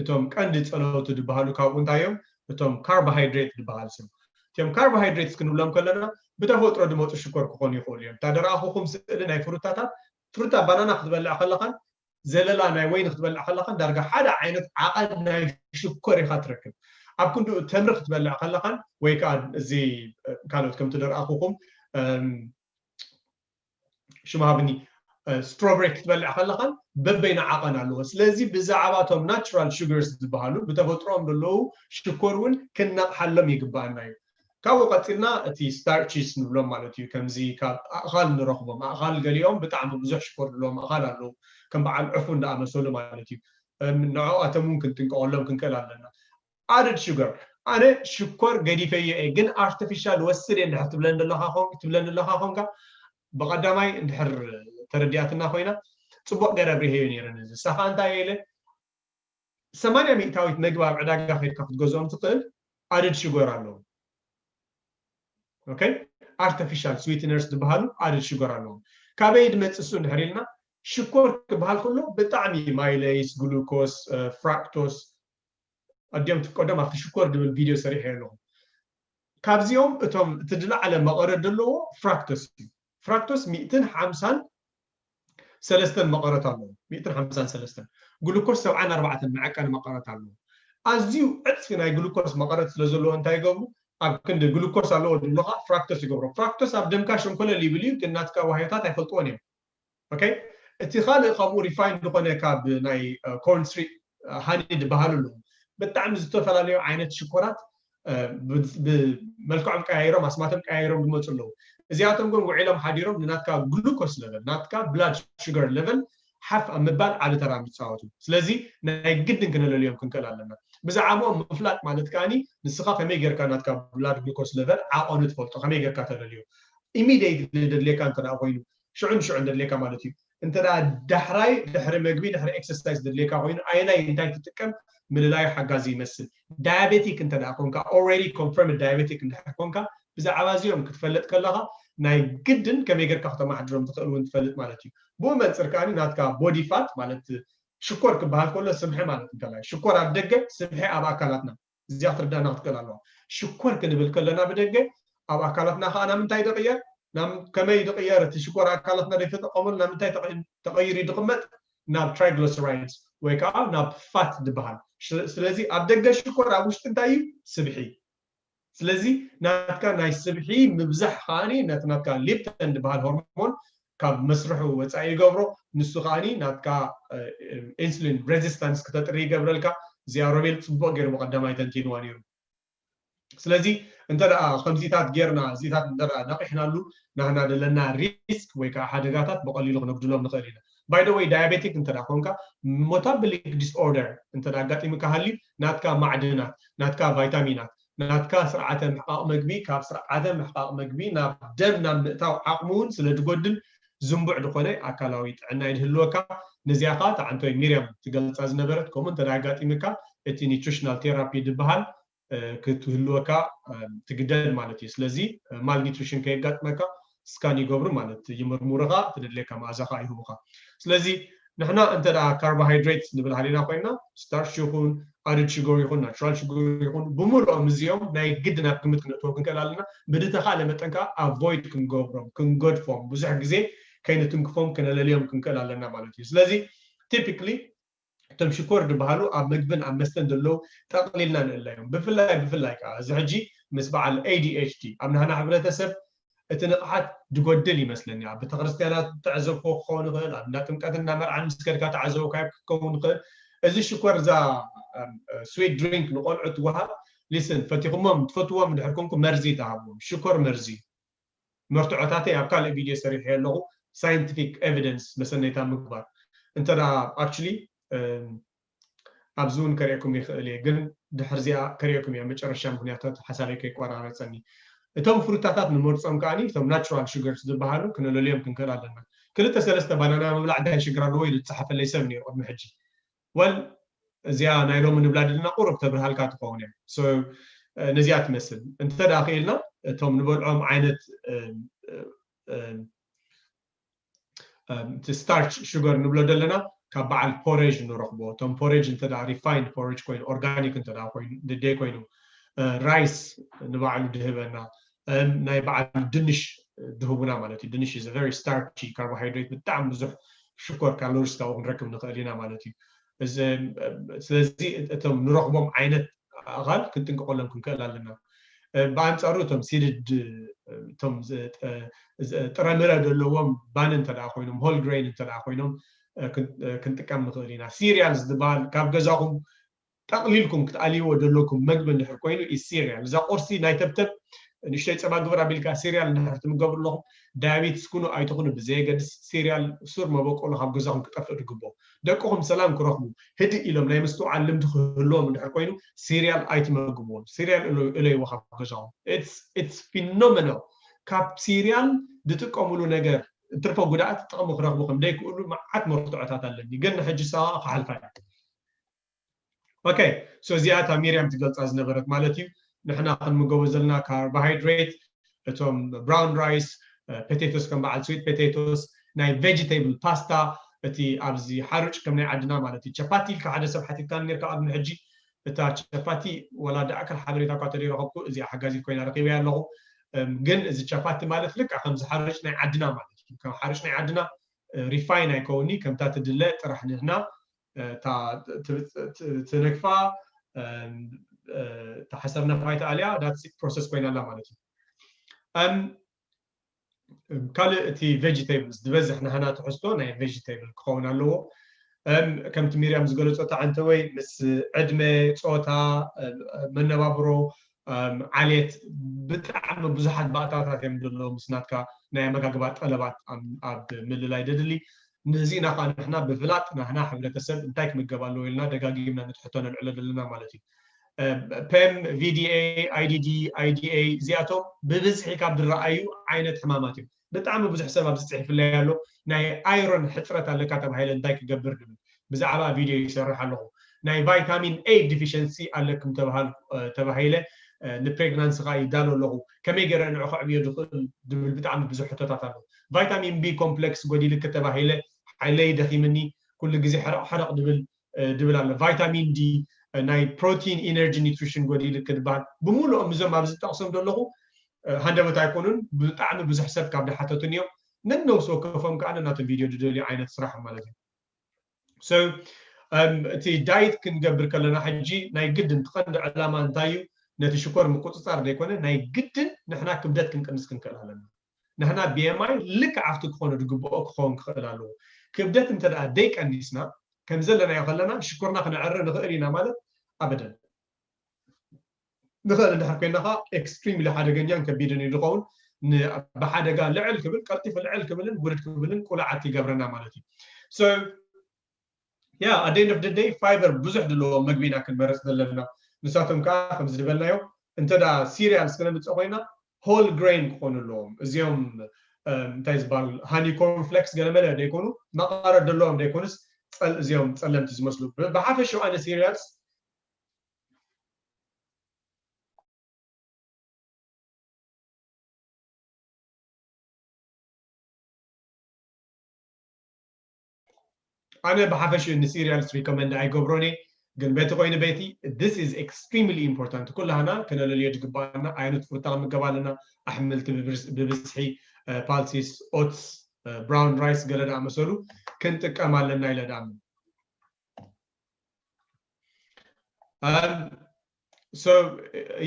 እቶም ቀንዲ ፀለውቲ ዝበሃሉ ካብኡ እንታይ እዮም? እቶም ካርቦሃይድሬት ዝበሃል ስም። እቲኦም ካርቦሃይድሬትስ ክንብሎም ከለና ብተፈጥሮ ዝመፁ ሽኮር ክኾኑ ይኽእሉ እዮም። እታ ደረኣኹኹም ስእሊ ናይ ፍሩታታት፣ ፍሩታ ባናና ክትበልዕ ከለኻን ዘለላ ናይ ወይኒ ክትበልዕ ከለኻን ዳርጋ ሓደ ዓይነት ዓቐን ናይ ሽኮር ኢኻ ትረክብ። ኣብ ክንድኡ ተምሪ ክትበልዕ ከለኻን ወይ ከዓ እዚ ካልኦት ከምቲ ደረኣኹኹም ሽማ ሃብኒ ስትሮበሪ ክትበልዕ ከለኻን በበይና ዓቐን ኣለዎ። ስለዚ ብዛዕባ እቶም ናቹራል ሹገርስ ዝበሃሉ ብተፈጥሮኦም ዘለዉ ሽኮር እውን ክነቕሓሎም ይግባኣና እዩ። ካብኡ ቀፂልና እቲ ስታርችስ ንብሎም ማለት እዩ። ከምዚ ካብ ኣእኻል ንረኽቦም ኣእኻል ገሊኦም ብጣዕሚ ብዙሕ ሽኮር ዘለዎም ኣእኻል ኣለዉ። ከም በዓል ዕፉን ዝኣመሰሉ ማለት እዩ። ንዕኣቶም እውን ክንጥንቀቐሎም ክንክእል ኣለና። ኣድድ ሹገር ኣነ ሽኮር ገዲፈዮ እየ ግን ኣርቲፊሻል ወስድ እየ እንድሕር ትብለኒ ኣለኻ ኮንካ ብቐዳማይ እንድሕር ተረዲኣትና ኮይና ጽቡቕ ገይረ ኣብሪሀዮ ነይረ ነዚ ንሳኻ እንታይ ኢለ ሰማንያ ሚእታዊት መግቢ ኣብ ዕዳጋ ከድካ ክትገዝኦም ትኽእል ኣድድ ሽጎር ኣለዎም okay artificial sweeteners ዝበሃሉ ኣድድ ሽጎር ኣለዎም ካበይ ድመፅእ እሱ እንድሕር ኢልና ሽኮር ክበሃል ከሎ ብጣዕሚ ማይለይስ ግሉኮስ ፍራክቶስ ኣዲኦም ትቀደም ኣብቲ ሽኮር ድብል ቪድዮ ሰሪሐ ኣለኹ ካብዚኦም እቶም እቲ ዝለዓለ መቐረት ዘለዎ ፍራክቶስ እዩ ፍራክቶስ ሚእትን ሓምሳን ሰለስተን መቐረት ኣለዎ ሚእትን ሓምሳን ሰለስተን ግሉኮስ ሰብዓን ኣርባዕተን መዐቀኒ መቐረት ኣለዎ ኣዝዩ ዕፅፊ ናይ ግሉኮስ መቐረት ስለ ዘለዎ እንታይ ይገብሩ ኣብ ክንዲ ግሉኮስ ኣለዎ ዝብሉካ ፍራክቶስ ይገብሮ ፍራክቶስ ኣብ ደምካ ሸንኮለል ይብል እዩ ግን ናትካ ዋህዮታት ኣይፈልጥዎን እዮም okay እቲ ካልእ ካብኡ refine ዝኾነ ካብ ናይ corn street honey ዝበሃሉ ኣለዉ ብጣዕሚ ዝተፈላለዩ ዓይነት ሽኮራት ብመልክዖም ቀያይሮም ኣስማቶም ቀያይሮም ዝመፁ ኣለዉ እዚኣቶም ግን ውዒሎም ሓዲሮም ንናትካ glucose level ናትካ blood sugar level ሓፍ ኣብ ምባል ዓቢ ተራ ይፃወቱ ስለዚ ናይ ግድን ክነለልዮም ክንክእል ኣለና ብዛዕባኦም ምፍላጥ ማለት ከዓኒ ንስኻ ከመይ ጌርካ ናትካ blood glucose level ዓቐኑ ትፈልጦ ከመይ ጌርካ ተለልዮ immediately ደድልየካ እንተ ኮይኑ ሽዑ ንሽዑ ደድልየካ ማለት እዩ እንተ ዳሕራይ ድሕሪ መግቢ ድሕሪ exercise ደድልየካ ኮይኑ ኣየናይ እንታይ ትጥቀም ምልላይ ሓጋዚ ይመስል diabetic እንተ ኮንካ already confirmed diabetic እንድሕር ኮንካ ብዛዕባ እዚኦም ክትፈልጥ ከለኻ ናይ ግድን ከመይ ጌርካ ክተማሓድሮም ትኽእል እውን ትፈልጥ ማለት እዩ ብኡ መንፅር ከዓኒ ናትካ body fat ማለት ሽኮር ክበሃል ከሎ ስብሒ ማለት እንተላይ ሽኮር ኣብ ደገ ስብሒ ኣብ ኣካላትና እዚኣ ክትርዳእና ክትክእል ኣለዋ ሽኮር ክንብል ከለና ብደገ ኣብ ኣካላትና ከዓ ናብ ምንታይ ድቕየር ከመይ ድቕየር እቲ ሽኮር ኣካላትና ዘይተጠቀመሉ ናብ ምንታይ ተቐይሩ ድቕመጥ ናብ triglycerides ወይ ከዓ ናብ fat ዝበሃል ስለዚ ኣብ ደገ ሽኮር ኣብ ውሽጢ እንታይ እዩ ስብሒ ስለዚ ናትካ ናይ ስብሒ ምብዛሕ ከዓኒ ነቲ ናትካ ሊፕተን ዝበሃል ሆርሞን ካብ መስርሑ ወፃኢ ይገብሮ ንሱ ከዓኒ ናትካ insulin resistance ክተጥሪ ይገብረልካ እዚኣ ሮቤል ፅቡቅ ገይሩ ብቀዳማይ ተንቲንዋ ነይሩ ስለዚ እንተ ከምዚታት ጌርና እዚታት እንተ ነቂሕናሉ ናህና ዘለና risk ወይ ከዓ ሓደጋታት ብቀሊሉ ክነጉድሎም ንኽእል ኢና by the way diabetic እንተ ኮንካ metabolic disorder እንተ ኣጋጢሙካ ሃልዩ ናትካ ማዕድናት ናትካ ቫይታሚናት ናትካ ስርዓተ ምሕቃቕ መግቢ ካብ ስርዓተ ምሕቃቕ መግቢ ናብ ደም ናብ ምእታው ዓቕሚ እውን ስለ ዝጎድል ዝንቡዕ ዝኾነ ኣካላዊ ጥዕና ይድህልወካ ነዚኣ ከዓ ተዓንቶይ ሚርያም ትገልፃ ዝነበረት ከምኡ እንተ ኣጋጢምካ እቲ nutritional therapy ዝበሃል ክትህልወካ ትግደድ ማለት እዩ። ስለዚ malnutrition ከየጋጥመካ scan ይገብሩ ማለት ይምርምሩኻ፣ ትደድልየካ መኣዛ ከዓ ይህቡኻ። ስለዚ ንሕና እንተ ደኣ carbohydrate ንብል ሃሊና ኮይና starch ይኹን added sugar ይኹን natural sugar ይኹን ብምልኦም እዚኦም ናይ ግድን ኣብ ግምት ክነእትዎም ክንክእል ኣለና። ብድተኻእለ መጠን ከዓ avoid ክንገብሮም ክንገድፎም ብዙሕ ግዜ ከይንትንክፎም ክነለልዮም ክንክእል ኣለና ማለት እዩ። ስለዚ typically እቶም ሽኮር ዝበሃሉ ኣብ ምግብን ኣብ መስተን ዘለዉ ጠቕሊልና ንእለዮም። ብፍላይ ብፍላይ ከዓ እዚ ሕጂ ምስ በዓል ADHD ኣብ ናህና ሕብረተሰብ እቲ ንቕሓት ድጎድል ይመስለኒ። ኣብ ቤተክርስትያናት ትዕዘብኮ ክኸውን ይኽእል፣ ኣብ እንዳ ጥምቀት እንዳ መርዓን ምስ ከድካ ተዓዘብካዮ ክኸውን ይኽእል። እዚ ሽኮር እዛ sweet drink ንቆልዑ ትወሃብ listen ፈቲኹሞም ትፈትዎም እንድሕር ኮንኩ መርዚ ተሃብዎም። ሽኮር መርዚ እዩ። መርትዖታተይ ኣብ ካልእ ቪድዮ ሰሪሐ ኣለኹ። Scientific evidence መሰነይታ ምግባር እንተ actually ኣብዚ እውን ከርእየኩም ይኽእል እየ፣ ግን ድሕር እዚኣ ከርእየኩም እየ መጨረሻ ምክንያታት ሓሳበይ ከይቆራረፀኒ። እቶም ፍሩታታት ንመርፆም ከዓኒ እቶም natural sugars ዝበሃሉ ክነለልዮም ክንክእል ኣለና። ክልተ ሰለስተ ባናና ምብላዕ እንታይ ሽግር ኣለዎ ኢሉ ዝፀሓፈለይ ሰብ ነይሩ ቅድሚ ሕጂ። ወል እዚኣ ናይ ሎሚ ንብላ ድልና ቁሩብ ተብርሃልካ ትኸውን እያ። ነዚኣ ትመስል እንተ ደኣ ክኢልና እቶም ንበልዖም ዓይነት እቲ starch sugar ንብሎ ዘለና ካብ በዓል porridge ንረኽቦ። እቶም porridge እንተ refined porridge ኮይኑ organic እንተ ኮይኑ ድደይ ኮይኑ rice ንባዕሉ ድህበና ናይ በዓል ድንሽ ድህቡና ማለት እዩ። ድንሽ is a very starchy carbohydrate ብጣዕሚ ብዙሕ ሽኮር calories ካብኡ ክንረክብ ንኽእል ኢና ማለት እዩ። ስለዚ እቶም ንረኽቦም ዓይነት ኣኻል ክንጥንቀቐሎም ክንክእል ኣለና። ብኣንፃሩ እቶም seeded እቶም ጥረምረ ዘለዎም ባን እንተ ኮይኖም whole grain እንተ ኮይኖም ክንጥቀም ንኽእል ኢና። Cereals ዝበሃል ካብ ገዛኹም ጠቕሊልኩም ክትኣልይዎ ዘለኩም መግቢ እንድሕር ኮይኑ is cereal። እዛ ቁርሲ ናይ ተብተብ ንእሽተይ ፀባ ግብር ኣቢልካ cereal እንድሕር ትምገቡ ኣለኹም diabetes ኩኑ ኣይትኹኑ ብዘየገድስ cereal ሱር መበቆሉ ካብ ገዛኹም ክጠፍእ ድግብኦ። ደቅኹም ሰላም ክረኽቡ ህድእ ኢሎም ናይ ምስትውዓል ልምዲ ክህልዎም እንድሕር ኮይኑ cereal ኣይትመግብዎም። Cereal እለይዎ ካብ ገዛኹም። It's phenomenal። ካብ cereal ዝጥቀምሉ ነገር ትርፈ ጉድኣት ጥቕሚ ክረኽቡ ከም ዘይክእሉ መዓት መርትዖታት ኣለኒ፣ ግን ንሕጂ ሳዋ ክሓልፋ እያ። Okay so እዚኣ እታ ሚርያም ትገልፃ ዝነበረት ማለት እዩ። ንሕና ክንምገቦ ዘለና carbohydrate እቶም brown rice፣ potatoes ከም በዓል sweet potatoes፣ ናይ vegetable pasta፣ እቲ ኣብዚ ሓርጭ ከም ናይ ዓድና ማለት እዩ። ቸፓቲ ኢልካ ሓደ ሰብ ሓቲትካ ነርካ ቅድሚ ሕጂ። እታ ቸፓቲ ወላ ዳእከል ሓበሬታ እኳ ተደይረኸብኩ እዚኣ ሓጋዚት ኮይና ረኺበያ ኣለኹ። ግን እዚ ቸፓቲ ማለት ልክዕ ከምዚ ሓርጭ ናይ ዓድና ማለት እዩ። ከም ሓርጭ ናይ ዓድና refine ኣይከውኒ ከምታ ትድለ ጥራሕ ንህና ትነግፋ ተሓሰብና ፋይታ ኣልያ ዳት process ኮይና ኣላ ማለት እዩ። ካልእ እቲ vegetables ዝበዝሕ ናህና ትሕዝቶ ናይ vegetable ክኸውን ኣለዎ። ከምቲ ሚርያም ዝገለፆ ተዓንተወይ ምስ ዕድመ፣ ፆታ፣ መነባብሮ፣ ዓሌት ብጣዕሚ ብዙሓት ባእታታት እዮም ዘለዉ ምስ ናትካ ናይ ኣመጋግባ ጠለባት ኣብ ምልላይ ደድሊ። ነዚእና ከዓ ንሕና ብፍላጥ ናህና ሕብረተሰብ እንታይ ክምገብ ኣለዎ ኢልና ደጋጊምና ንትሕቶ ነልዕሎ ዘለና ማለት እዩ። ፔም፣ VDA፣ IDD፣ IDA እዚኣቶም ብብዝሒ ካብ ዝረኣዩ ዓይነት ሕማማት እዮም። ብጣዕሚ ብዙሕ ሰብ ኣብዚ ፅሒፍለይ ኣሎ ናይ iron ሕፅረት ኣለካ ተባሂለ እንታይ ክገብር ድብል ብዛዕባ ቪድዮ ይሰርሕ ኣለኹ። ናይ vitamin A deficiency ኣለክም ተባሂለ ን pregnancy ኻ ይዳሎ ኣለኹ። ከመይ ገይረ ንዑ ከዕብዮ ዝኽእል ድብል ብጣዕሚ ብዙሕ ሕቶታት ኣሎ። Vitamin B complex ጎዲልክ ተባሂለ ሓይለይ ደኺምኒ ኩሉ ግዜ ሕረቕ ሕረቕ ድብል ድብል ኣሎ። Vitamin D፣ ናይ protein energy nutrition ጎዲልክ ድበሃል ብምሉኦም እዞም ኣብዚ ጠቕሶም ዘለኹ ሃንደበት ኣይኮኑን። ብጣዕሚ ብዙሕ ሰብ ካብ ዝሓተቱኒ እዮም። ነነብሲ ወከፎም ከዓ ነናቶም ቪድዮ ዝደልዩ ዓይነት ስራሕ ማለት እዩ። So እቲ diet ክንገብር ከለና ሕጂ ናይ ግድን ትቐንዲ ዕላማ እንታይ እዩ? ነቲ ሽኮር ምቁፅፃር ዘይኮነ ናይ ግድን ንሕና ክብደት ክንቅንስ ክንክእል ኣለና። ንሕና BMI ልክዕ ኣብቲ ክኾኖ ዝግብኦ ክኸውን ክኽእል ኣለዎ። ክብደት እንተ ደኣ ደይቀኒስና ከም ዘለናዮ ከለና ሽኮርና ክነዕሪ ንኽእል ኢና ማለት ኣበደን። ንኽእል እንድሕር ኮይና ከዓ extremely ሓደገኛን ከቢድን እዩ ዝኸውን። ብሓደጋ ልዕል ክብል ቀልጢፉ ልዕል ክብልን ውርድ ክብልን ቁልዓት ይገብረና ማለት እዩ። So yeah at the end of the day fiber ብዙሕ ድለዎ መግቢ ኢና ክንመርፅ ዘለና። ንሳቶም ከዓ ከምዚ ዝበልናዮ እንተ cereals ክነምፅእ ኮይና whole grain ክኾኑ ኣለዎም። እዚኦም እንታይ ዝበሃል honey corn flakes ገለመለ ደይኮኑ መቐረት ዘለዎም ደይኮኑስ እዚኦም ጸለምቲ ዝመስሉ። ብሓፈሽኡ ኣነ ሲሪያልስ ኣነ ብሓፈሽኡ ንሲሪያልስ ሪኮመንድ ኣይገብሮን እየ። ግን በቲ ኮይኑ በቲ this is extremely important ኩላህና ክነለልዮ ዝግባኣና ዓይነት ፍሩታ ክንምገብ ኣለና። ኣሕምልቲ ብብዝሒ፣ ፓልሲስ፣ ኦትስ፣ ብራውን ራይስ ገለ ዝኣመሰሉ ክንጥቀም ኣለና ኢለ ዝኣምን።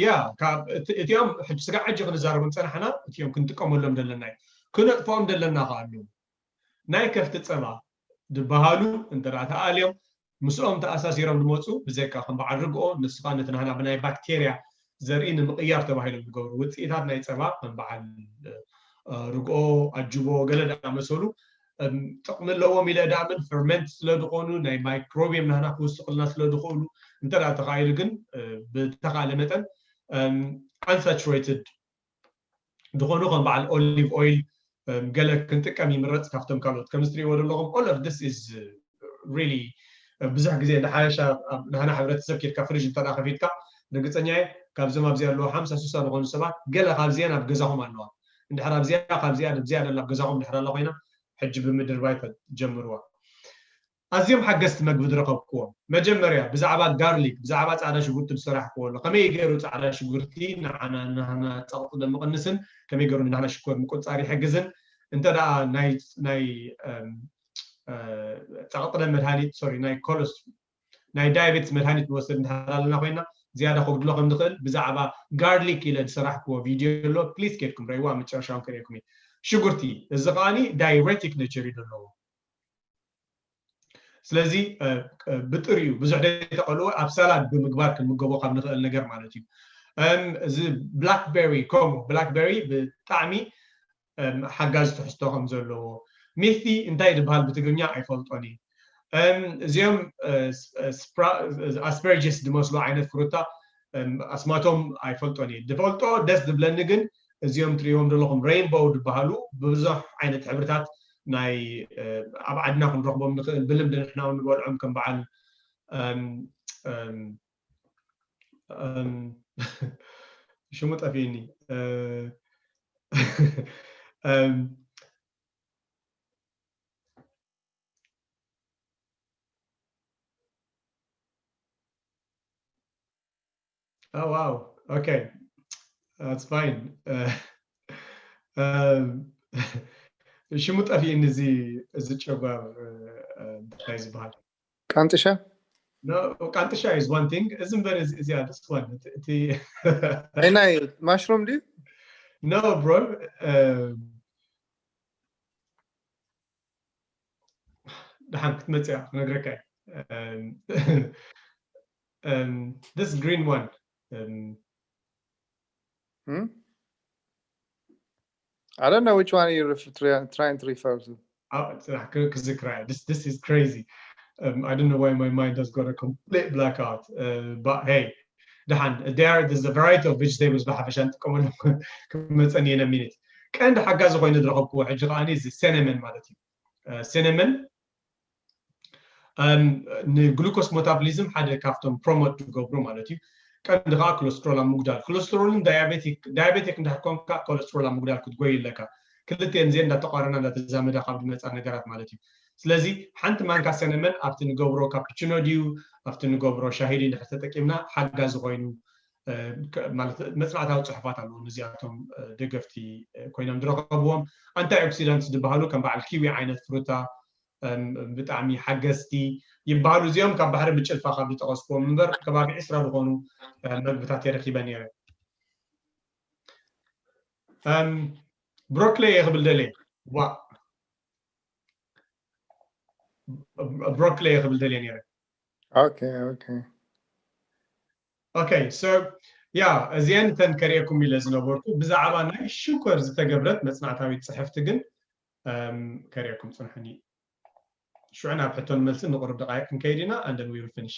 ያ እቲኦም ሕጂ ስጋዕ ሕጂ ክንዛረቦም ፀናሕና እቲኦም ክንጥቀመሎም ዘለና እዩ። ክነጥፍኦም ዘለና ከዓ ኣለዉ ናይ ከፍቲ ፀባ ዝበሃሉ እንተ ተኣልዮም ምስኦም ተኣሳሲሮም ዝመፁ ብዘይካ ከም በዓል ርግኦ ንስኻ ነቲ ናህና ብናይ ባክቴርያ ዘርኢ ንምቕያር ተባሂሎም ዝገብሩ ውፅኢታት ናይ ፀባ ከም በዓል ርግኦ ኣጅቦ ገለ ዝኣመሰሉ ጥቕሚ ኣለዎም ኢለ ዳምን ፈርመንት ስለ ዝኾኑ ናይ ማይክሮቢየም ናህና ክውስኽልና ስለ ዝኽእሉ እንተ ተኻኢሉ ግን ብተኻለ መጠን unsaturated ዝኾኑ ከም በዓል ኦሊቭ ኦይል ገለ ክንጥቀም ይምረፅ ካብቶም ካልኦት ከምዚ ትሪእዎ ዘለኹም all of this is really ብዙሕ ግዜ ንሓበሻ ናህና ሕብረተሰብ ኬድካ ፍሪጅ እንተ ከፊትካ ርግፀኛ እየ ካብዞም ኣብዚ ኣለዉ ሓምሳ ስሳ ዝኾኑ ሰባት ገለ ካብዚአን ኣብ ገዛኹም ኣለዋ እንድሕር ኣብዚኣ ካብዚኣ ኣብዚኣ ደላ ኣብ ገዛኹም ድሕር ኣላ ኮይና ሕጂ ብምድርባይ ጀምርዋ ኣዝዮም ሓገዝቲ መግቢ ዝረኸብክዎም መጀመርያ ብዛዕባ ጋርሊክ ብዛዕባ ፃዕዳ ሽጉርቲ ዝሰራሕክዎ ኣሎ ከመይ ገይሩ ፃዕዳ ሽጉርቲ ንዓና ናህና ፀቕጢ ደምቕንስን ከመይ ገይሩ ንናህና ሽኮር ምቁፃር ይሕግዝን እንተ ናይ ፀቕጢ ደም መድሃኒት ሶሪ ናይ ኮለስ ናይ ዳያቤትስ መድሃኒት ንወስድ እንድሕር ኣለና ኮይና ዝያዳ ከጉድሎ ከም ዝኽእል ብዛዕባ ጋርሊክ ኢለ ዝሰራሕክዎ ቪድዮ ኣሎ ፕሊስ ኬድኩም ረእይዎ ኣብ መጨረሻ እውን ክርእየኩም እዩ ሽጉርቲ እዚ ከዓኒ ዳይሬቲክ ኔቸር እዩ ዘለዎ ስለዚ ብጥሪኡ ብዙሕ ደይተቐልዎ ኣብ ሳላድ ብምግባር ክንምገቦ ካብ ንኽእል ነገር ማለት እዩ እዚ ብላክቤሪ ኮሞ ብላክቤሪ ብጣዕሚ ሓጋዚ ትሕዝቶ ከም ዘለዎ ሚቲ እንታይ ዝበሃል ብትግርኛ ኣይፈልጦን እዩ እዚኦም ኣስፐርጅስ ዝመስሉ ዓይነት ፍሩታ ኣስማቶም ኣይፈልጦን እዩ ዝፈልጦ ደስ ዝብለኒ ግን እዚኦም ትሪእዎም ዘለኹም ሬንቦው ዝበሃሉ ብብዙሕ ዓይነት ሕብርታት ናይ ኣብ ዓድና ክንረኽቦም ንኽእል ብልምዲ ንሕና ንበልዖም ከም በዓል ሽሙ ጠፊእኒ Oh wow. Okay. That's fine. Uh, um, ሽሙ ጠፊእኒ እዚ እዚ ጨጓር እንታይ ዝበሃል ቃንጥሻ ቃንጥሻ is one thing እዚ እምበር እዚኣ this one እቲ ናይ ማሽሩም ድዩ no bro ደሓን ክትመፅያ ክነግረካ this green one Hmm? I don't know which one you're trying to refer to. ክዝክራ this is crazy um, I don't know why my mind has got a complete blackout uh, but hey ደሓን there is a variety of vegetables ብሓፈሻ ንጥቀመሎም ክመፀኒ የነ ሚኒት ቀንዲ ሓጋዚ ኮይኑ ዝረኸብክዎ ሕጂ ከዓ እዚ cinnamon ማለት እዩ cinnamon ንግሉኮስ ሞታብሊዝም ሓደ ካብቶም ፕሮሞት ዝገብሩ ማለት እዩ ቀንዲ ከዓ ኮለስትሮል ኣብ ምጉዳል ኮለስትሮልን ዳያቤቲክ ዳያቤቲክ እንዳኮንካ ኮለስትሮል ኣብ ምጉዳል ክትጎይ ኣለካ ክልተን እዚአን እንዳተቋረና እንዳተዛመዳ ካብ ዝመፃ ነገራት ማለት እዩ ስለዚ ሓንቲ ማንካ ሰነመን ኣብቲ ንገብሮ ካፕችኖ ድዩ ኣብቲ ንገብሮ ሻሂ ድዩ እንድሕር ተጠቂምና ሓጋዚ ኮይኑ ማለት መፅናዕታዊ ፅሑፋት ኣለዉ ነዚኣቶም ደገፍቲ ኮይኖም ዝረኸብዎም ኣንታይ ኦክሲዳንት ዝበሃሉ ከም በዓል ኪዊ ዓይነት ፍሩታ ብጣዕሚ ሓገዝቲ ይበሃሉ እዚኦም ካብ ባሕሪ ብጭልፋ ካብ ዝጠቐስክዎም እምበር ከባቢ ዕስራ ዝኾኑ መግብታት የረኪበ ነይረ ብሮክሊ እየ ክብል ደልየ ዋ ብሮክሊ እየ ክብል ደልየ ነይረ okay okay okay so ያ እዚአን እተን ከርእየኩም ኢለ ዝነበርኩ ብዛዕባ ናይ ሽኮር ዝተገብረት መፅናዕታዊት ፅሕፍቲ ግን ከርእየኩም ፅንሐኒ ሽዑ ናብ ሕቶን መልስን ንቁርብ ደቃይቅ ክንከይድ ኢና and then we will finish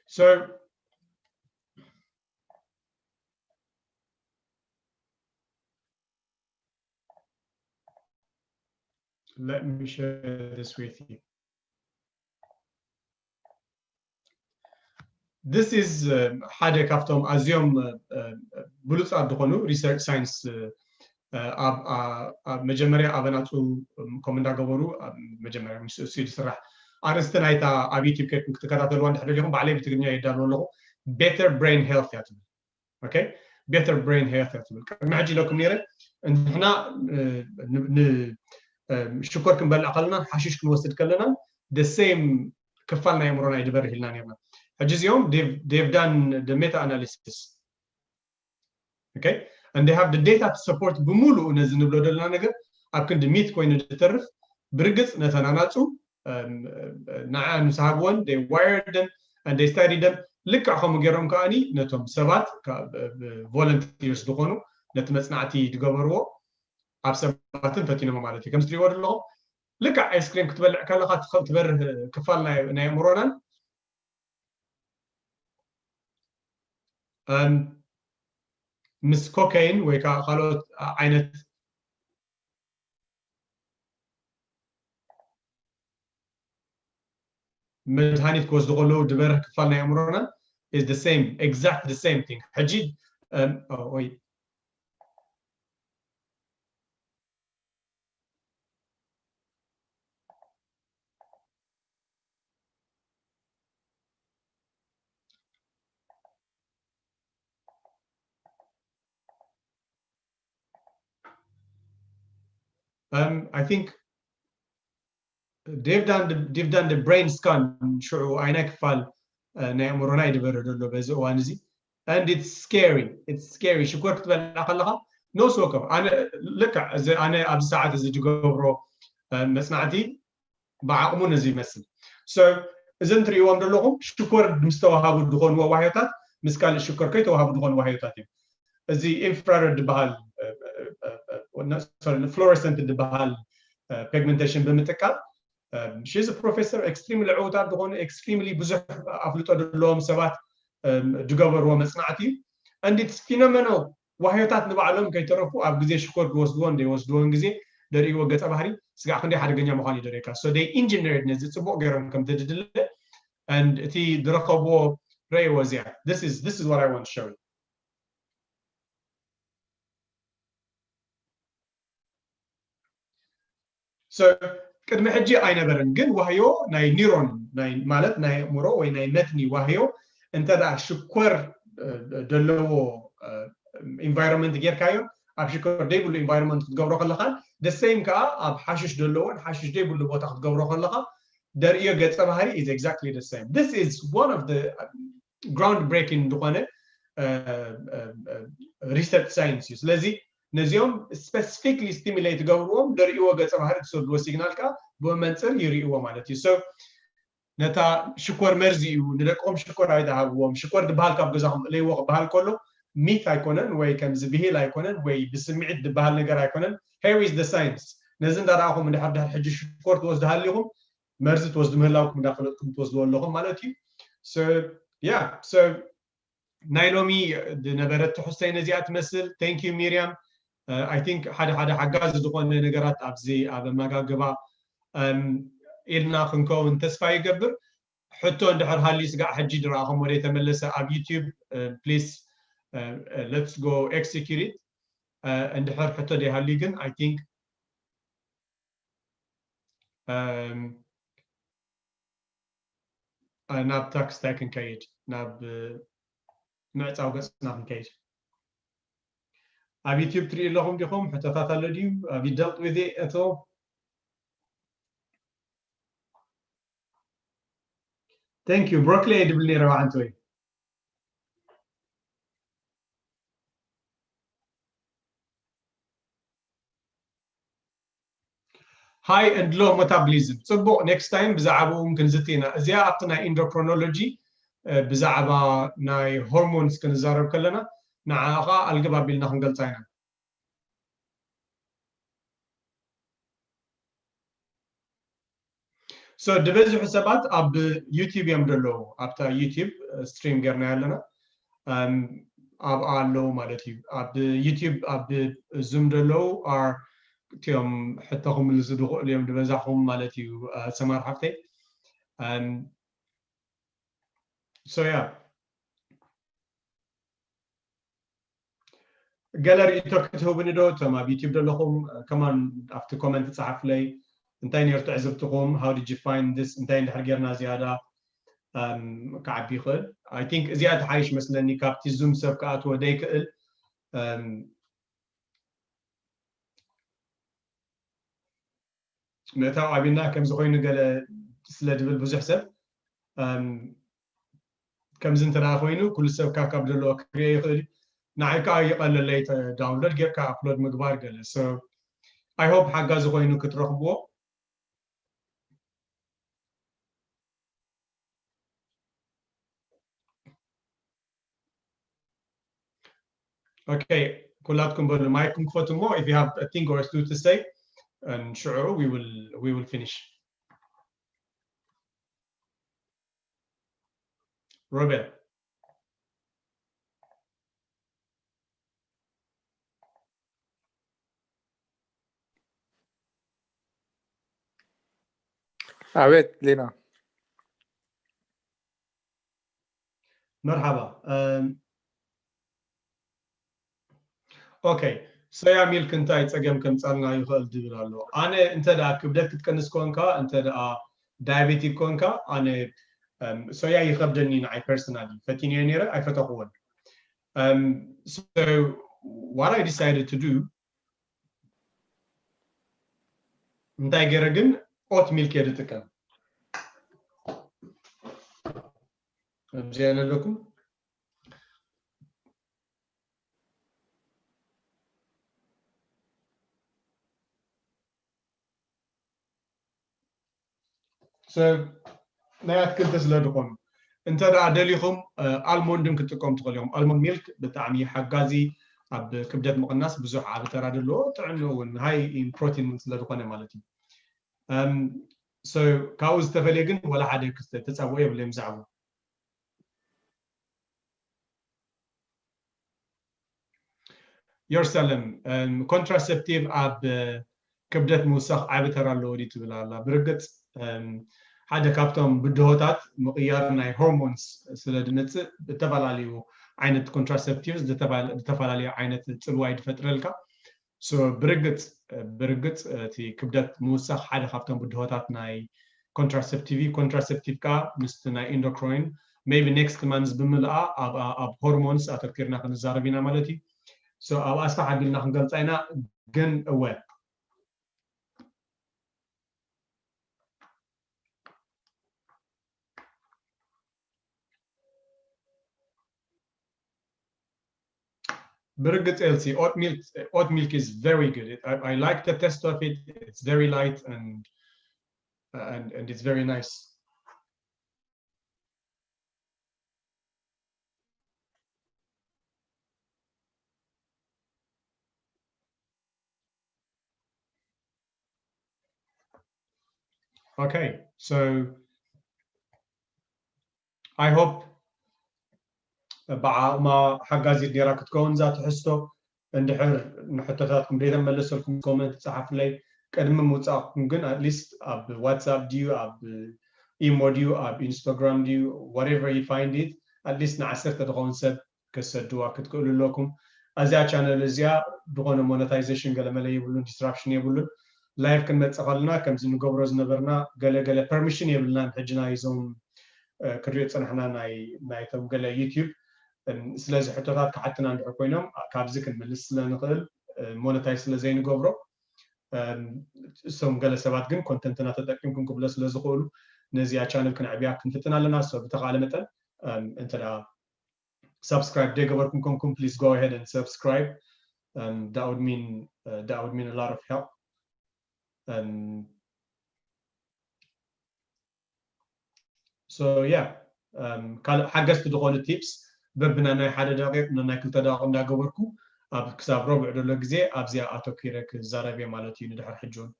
So let me share this with you. This is ሓደ ካብቶም ኣዝዮም ብሉፃት ዝኾኑ research science ኣብ መጀመርያ ኣበናፁ ከም እንዳገበሩ መጀመርያ ምስ እሱ ዝስራሕ ኣርእስቲ ናይታ ኣብ ዩቲብ ከድኩም ክትከታተልዋ እንድሕር ደሊኹም ባዕለይ ብትግርኛ የዳሉ ኣለኹ። Better brain health እያ ትብል። Okay? Better brain health እያ ትብል። ቅድሚ ሕጂ ኢለኩም ነይረ ንሕና ሽኮር ክንበልዕ ከለና ሓሽሽ ክንወስድ ከለና the same ክፋል ናይ ኣእምሮና ይድበር ኢልና ነርና። ሕጂ እዚኦም they've done the meta analysis. Okay? And they have the data to support ብምሉኡ ነዚ ንብሎ ዘለና ነገር ኣብ ክንዲ ሚት ኮይኑ ዝተርፍ ብርግፅ ነተን ኣናፁ ንዓ ምስ ሃብወን they wired them and they studied them ልክዕ ከምኡ ገይሮም ከዓኒ ነቶም ሰባት volunteers ዝኾኑ ነቲ መፅናዕቲ ዝገበርዎ ኣብ ሰባትን ፈቲኖም ማለት እዩ። ከም ትሪእዎ ዘለኹም ልክዕ ice cream ክትበልዕ ከለኻ ትበርህ ክፋል ናይ ኣእምሮናን ምስ ኮካይን ወይ ከዓ ካልኦት ዓይነት መድሃኒት ክወስዱ ከለዉ ዝበርህ ክፋል ናይ ኣእምሮና is the same, exact the same thing። ሕጂ ወይ Um, I think they've done the, they've done the brain scan ሽዑ ኣይናይ ክፋል ናይ ኣእምሮና ይድበረ ዘሎ በዚ እዋን እዚ and it's scary, it's scary። ሽኮር ክትበልዓ ከለኻ ነብሲ ወከፍ ኣነ ልክዕ እዚ ኣነ ኣብዚ ሰዓት እዚ ዝገብሮ መፅናዕቲ ብዓቕሙ ነዚ ይመስል። So እዘን ትርእይዎም ዘለኹም ሽኮር ምስ ተዋሃቡ ዝኾኑ ዋህዮታት ምስ ካልእ ሽኮር ከይተዋሃቡ ዝኾኑ ዋህዮታት እዮም። እዚ infrared ዝበሃል fluorescent ዝበሃል pigmentation ብምጥቃም she's a professor extremely ዕውታት ዝኾኑ extremely ብዙሕ ኣፍልጦ ዘለዎም ሰባት ዝገበርዎ መፅናዕቲ እዩ። And it's phenomenal። ዋህዮታት ንባዕሎም ከይተረፉ ኣብ ግዜ ሽኮር ዝወስድዎን ዘይወስድዎን ግዜ ዘርእይዎ ገፀ ባህሪ ስጋዕ ክንደይ ሓደገኛ ምዃኑ እዩ ዘርእየካ። So they engineered ነዚ ፅቡቕ ገይሮም ከም ዘድድለ and እቲ ዝረኸብዎ ረእይዎ እዚኣ this is this is what I want to show you። So ቅድሚ ሕጂ ኣይነበረን፣ ግን ዋህዮ ናይ ኒሮን ማለት ናይ ኣእምሮ ወይ ናይ መትኒ ዋህዮ እንተ ደኣ ሽኮር ዘለዎ environment ጌርካዮ ኣብ ሽኮር ዘይብሉ environment ክትገብሮ ከለኻ the same ከዓ ኣብ ሓሽሽ ዘለዎን ሓሽሽ ዘይብሉ ቦታ ክትገብሮ ከለኻ ደርእዮ ገፀ ባህሪ is exactly the same። This is one of the ground breaking ዝኾነ research science እዩ። ስለዚ ነዚኦም specifically stimulate ገብርዎም ደርእይዎ ገፀ ባህሪ ትሰድዎ ሲግናል ከዓ ብኡ መንፅር ይርእይዎ ማለት እዩ። So ነታ ሽኮር መርዚ እዩ ንደቅኹም ሽኮር ኣይትሃብዎም ሽኮር ዝበሃል ካብ ገዛኹም እለይዎ ክበሃል ከሎ ሚት ኣይኮነን ወይ ከምዚ ብሂል ኣይኮነን ወይ ብስምዒት ዝበሃል ነገር ኣይኮነን። Here is the science። ነዚ እንዳረኣኹም እንድሕር ድሕር ሕጂ ሽኮር ትወስዱ ሃሊኹም መርዚ ትወስዱ ምህላውኩም እንዳፈለጥኩም ትወስድዎ ኣለኹም ማለት እዩ። So yeah so ናይ ሎሚ ዝነበረት ትሕዝቶይ ነዚኣ ትመስል። Thank you ሚርያም። I think ሓደ ሓደ ሓጋዚ ዝኾነ ነገራት ኣብዚ ኣብ ኣመጋግባ ኢልና ክንከውን ተስፋ ይገብር። ሕቶ እንድሕር ሃልዩ ስጋዕ ሕጂ ዝረኣኹም ወደ ተመለሰ ኣብ ዩቲዩብ please let's go execute it። እንድሕር ሕቶ ዘይሃልዩ ግን I think ናብ ታክስታይ ክንከይድ ናብ ምዕፃው ገፅና ክንከይድ። ኣብ ዩቲዩብ ትሪኢ ኣለኹም ዲኹም? ሕቶታት ኣሎ ድዩ? Have you dealt with it at all? Thank you ብሮክሊ እየ ድብል ነይረ ብዓንተወይ። Hi and low metabolism ፅቡቕ next time ብዛዕባኡ እውን ክንዝቲ ኢና። እዚኣ ኣብቲ ናይ endocrinology ብዛዕባ ናይ hormones ክንዛረብ ከለና ንዓኣ ከዓ ኣልግብ ኣቢልና ክንገልፃ ኢና። So ዝበዝሑ ሰባት ኣብ YouTube እዮም ዘለዉ። ኣብታ YouTube stream ጌርና ኣለና። ኣብኣ ኣለዉ ማለት እዩ። ኣብ YouTube ኣብ Zoom ዘለዉ are እቲኦም ሕቶ ክምልሱ ዝኽእሉ እዮም ዝበዛሕኹም ማለት እዩ። ሰማር ሓፍተይ። So yeah. ገለ ርእይቶ ክትህቡኒ ዶ እቶም ኣብ YouTube ዘለኹም? ከማን ኣብቲ comment ጸሓፍለይ። እንታይ ነይሩ ትዕዝብትኹም? How did you find this? እንታይ እንድሕር ጌርና ዝያዳ ክዓቢ ይኽእል? I think እዚኣ ትሓይሽ መስለኒ፣ ካብቲ Zoom ሰብ ክኣትዎ ደይክእል። ምእታው ኣቢልና ከምዚ ኮይኑ ገለ ስለ ድብል ብዙሕ ሰብ ከምዚ እንተ ኮይኑ ኩሉ ሰብ ካብ ካብ ዘለዎ ክሪኦ ይኽእል እዩ። ንዓይ ከዓ ይቐለለይ download ጌርካ upload ምግባር ገለ። So I hope ሓጋዚ ኮይኑ ክትረኽብዎ። Okay, ኩላትኩም በሉ ማይኩም ክፈቱ እሞ if you have a thing or two to say and ሽዑ we will we will finish. ሮቤል። ኣቤት ሊና። መርሓባ። ኦኬ፣ ሶያ ሚልክ እንታይ ጸገም ከምጻልና ይኽእል ዝብል ኣሎ። ኣነ እንተ ደኣ ክብደት ክትቀንስ ኮንካ፣ እንተ ደኣ ዳያቤቲክ ኮንካ፣ ኣነ ሶያ ይኸብደኒ ንዓይ personally፣ ፈቲንዮ ነይረ ኣይፈተኽዎን። So what I decided to do እንታይ ገይረ ግን ኦት ሚልክ እየ ዝጥቀም። እዚኣ ዘለኩም ሰብ ናይ ኣትክልቲ ስለ ዝኾኑ እንተ ደኣ ደሊኹም ኣልሞንድን ክትጥቀሙ ትኽእሉ ኢኹም። ኣልሞንድ ሚልክ ብጣዕሚ ሓጋዚ፣ ኣብ ክብደት ምቕናስ ብዙሕ ዓቢ ተራ ዘለዎ፣ ጥዕንኡ እውን ሃይ ኢን ፕሮቲን ስለ ዝኾነ ማለት እዩ። ካብኡ ዝተፈለየ ግን ወላ ሓደ ክስተ ተጻብኦ የብለይ ብዛዕባ ዮርሳለም። ኮንትራሰፕቲቭ ኣብ ክብደት ምውሳኽ ዓቢ ተራ ኣለዎ ድዩ ትብል ኣላ። ብርግጽ ሓደ ካብቶም ብድሆታት ምቕያር ናይ ሆርሞንስ ስለ ዝመጽእ ብተፈላለዩ ዓይነት ኮንትራሰፕቲቭስ ዝተፈላለዩ ዓይነት ጽልዋ እዩ ዝፈጥረልካ። So ብርግጽ ብርግጽ እቲ ክብደት ምውሳኽ ሓደ ካብቶም ብድሆታት ናይ ኮንትራሰፕቲቭ እዩ። ኮንትራሰፕቲቭ ከዓ ምስቲ ናይ ኢንዶክራይን maybe next month ብምልኣ ኣብ ሆርሞንስ ኣተኪርና ክንዛረብ ኢና ማለት እዩ። So ኣብ ኣስፋሕ ኣቢልና ክንገልጻ ኢና። ግን እወ ብርግጽ ኤልሲ oat milk, oat milk is very good. I, I like the taste of it. It's very light and and and it's very nice. Okay, so I hope ብዓቕማ ሓጋዚት ኔራ ክትከውን እዛ ትሕዝቶ። እንድሕር ንሕቶታትኩም ዘይተመለሰልኩም ኮመንት ጸሓፍለይ። ቅድሚ ምውጻእኩም ግን at least ኣብ ዋትሳፕ ድዩ ኣብ ኢሞ ድዩ ኣብ ኢንስታግራም ድዩ whatever you find it at least ንዓሰርተ ዝኸውን ሰብ ክትሰድዋ ክትክእሉ ኣለኩም። እዚኣ ቻነል እዚኣ ዝኾነ ሞነታይዜሽን ገለመለ የብሉን፣ ዲስራፕሽን የብሉን። ላይቭ ክንመጽእ ከለና ከምዚ ንገብሮ ዝነበርና ገለ ገለ ፐርሚሽን የብልናን። ሕጂ ናይዞም ክሪኦ ዝጸናሕና ናይ ናይቶም ገለ ዩቲዩብ ስለዚ ሕቶታት ክሓትና እንድሕር ኮይኖም ካብዚ ክንምልስ ስለ ንኽእል ሞነታይዝ ስለ ዘይንገብሮ እሶም ገለ ሰባት ግን ኮንተንትና ተጠቂምኩም ክብሎ ስለ ዝኽእሉ ነዚኣ ቻነል ክነዕብያ ክንፍትን ኣለና። So ብተኻለ መጠን እንተ ደኣ ሳብስክራይብ ዘይገበርኩም ኮንኩም please go ahead and subscribe. That would mean that would mean a lot of help. So yeah, ካልእ ሓገዝቲ ዝኾኑ ቲፕስ በብናናይ ሓደ ደቂቕ ናናይ ክልተ ደቂቕ እንዳገበርኩ ኣብ ክሳብ ረቡዕ ዘሎ ግዜ ኣብዚኣ ኣተኪረ ክዛረብ እየ ማለት እዩ ንድሕር ሕጂ እውን።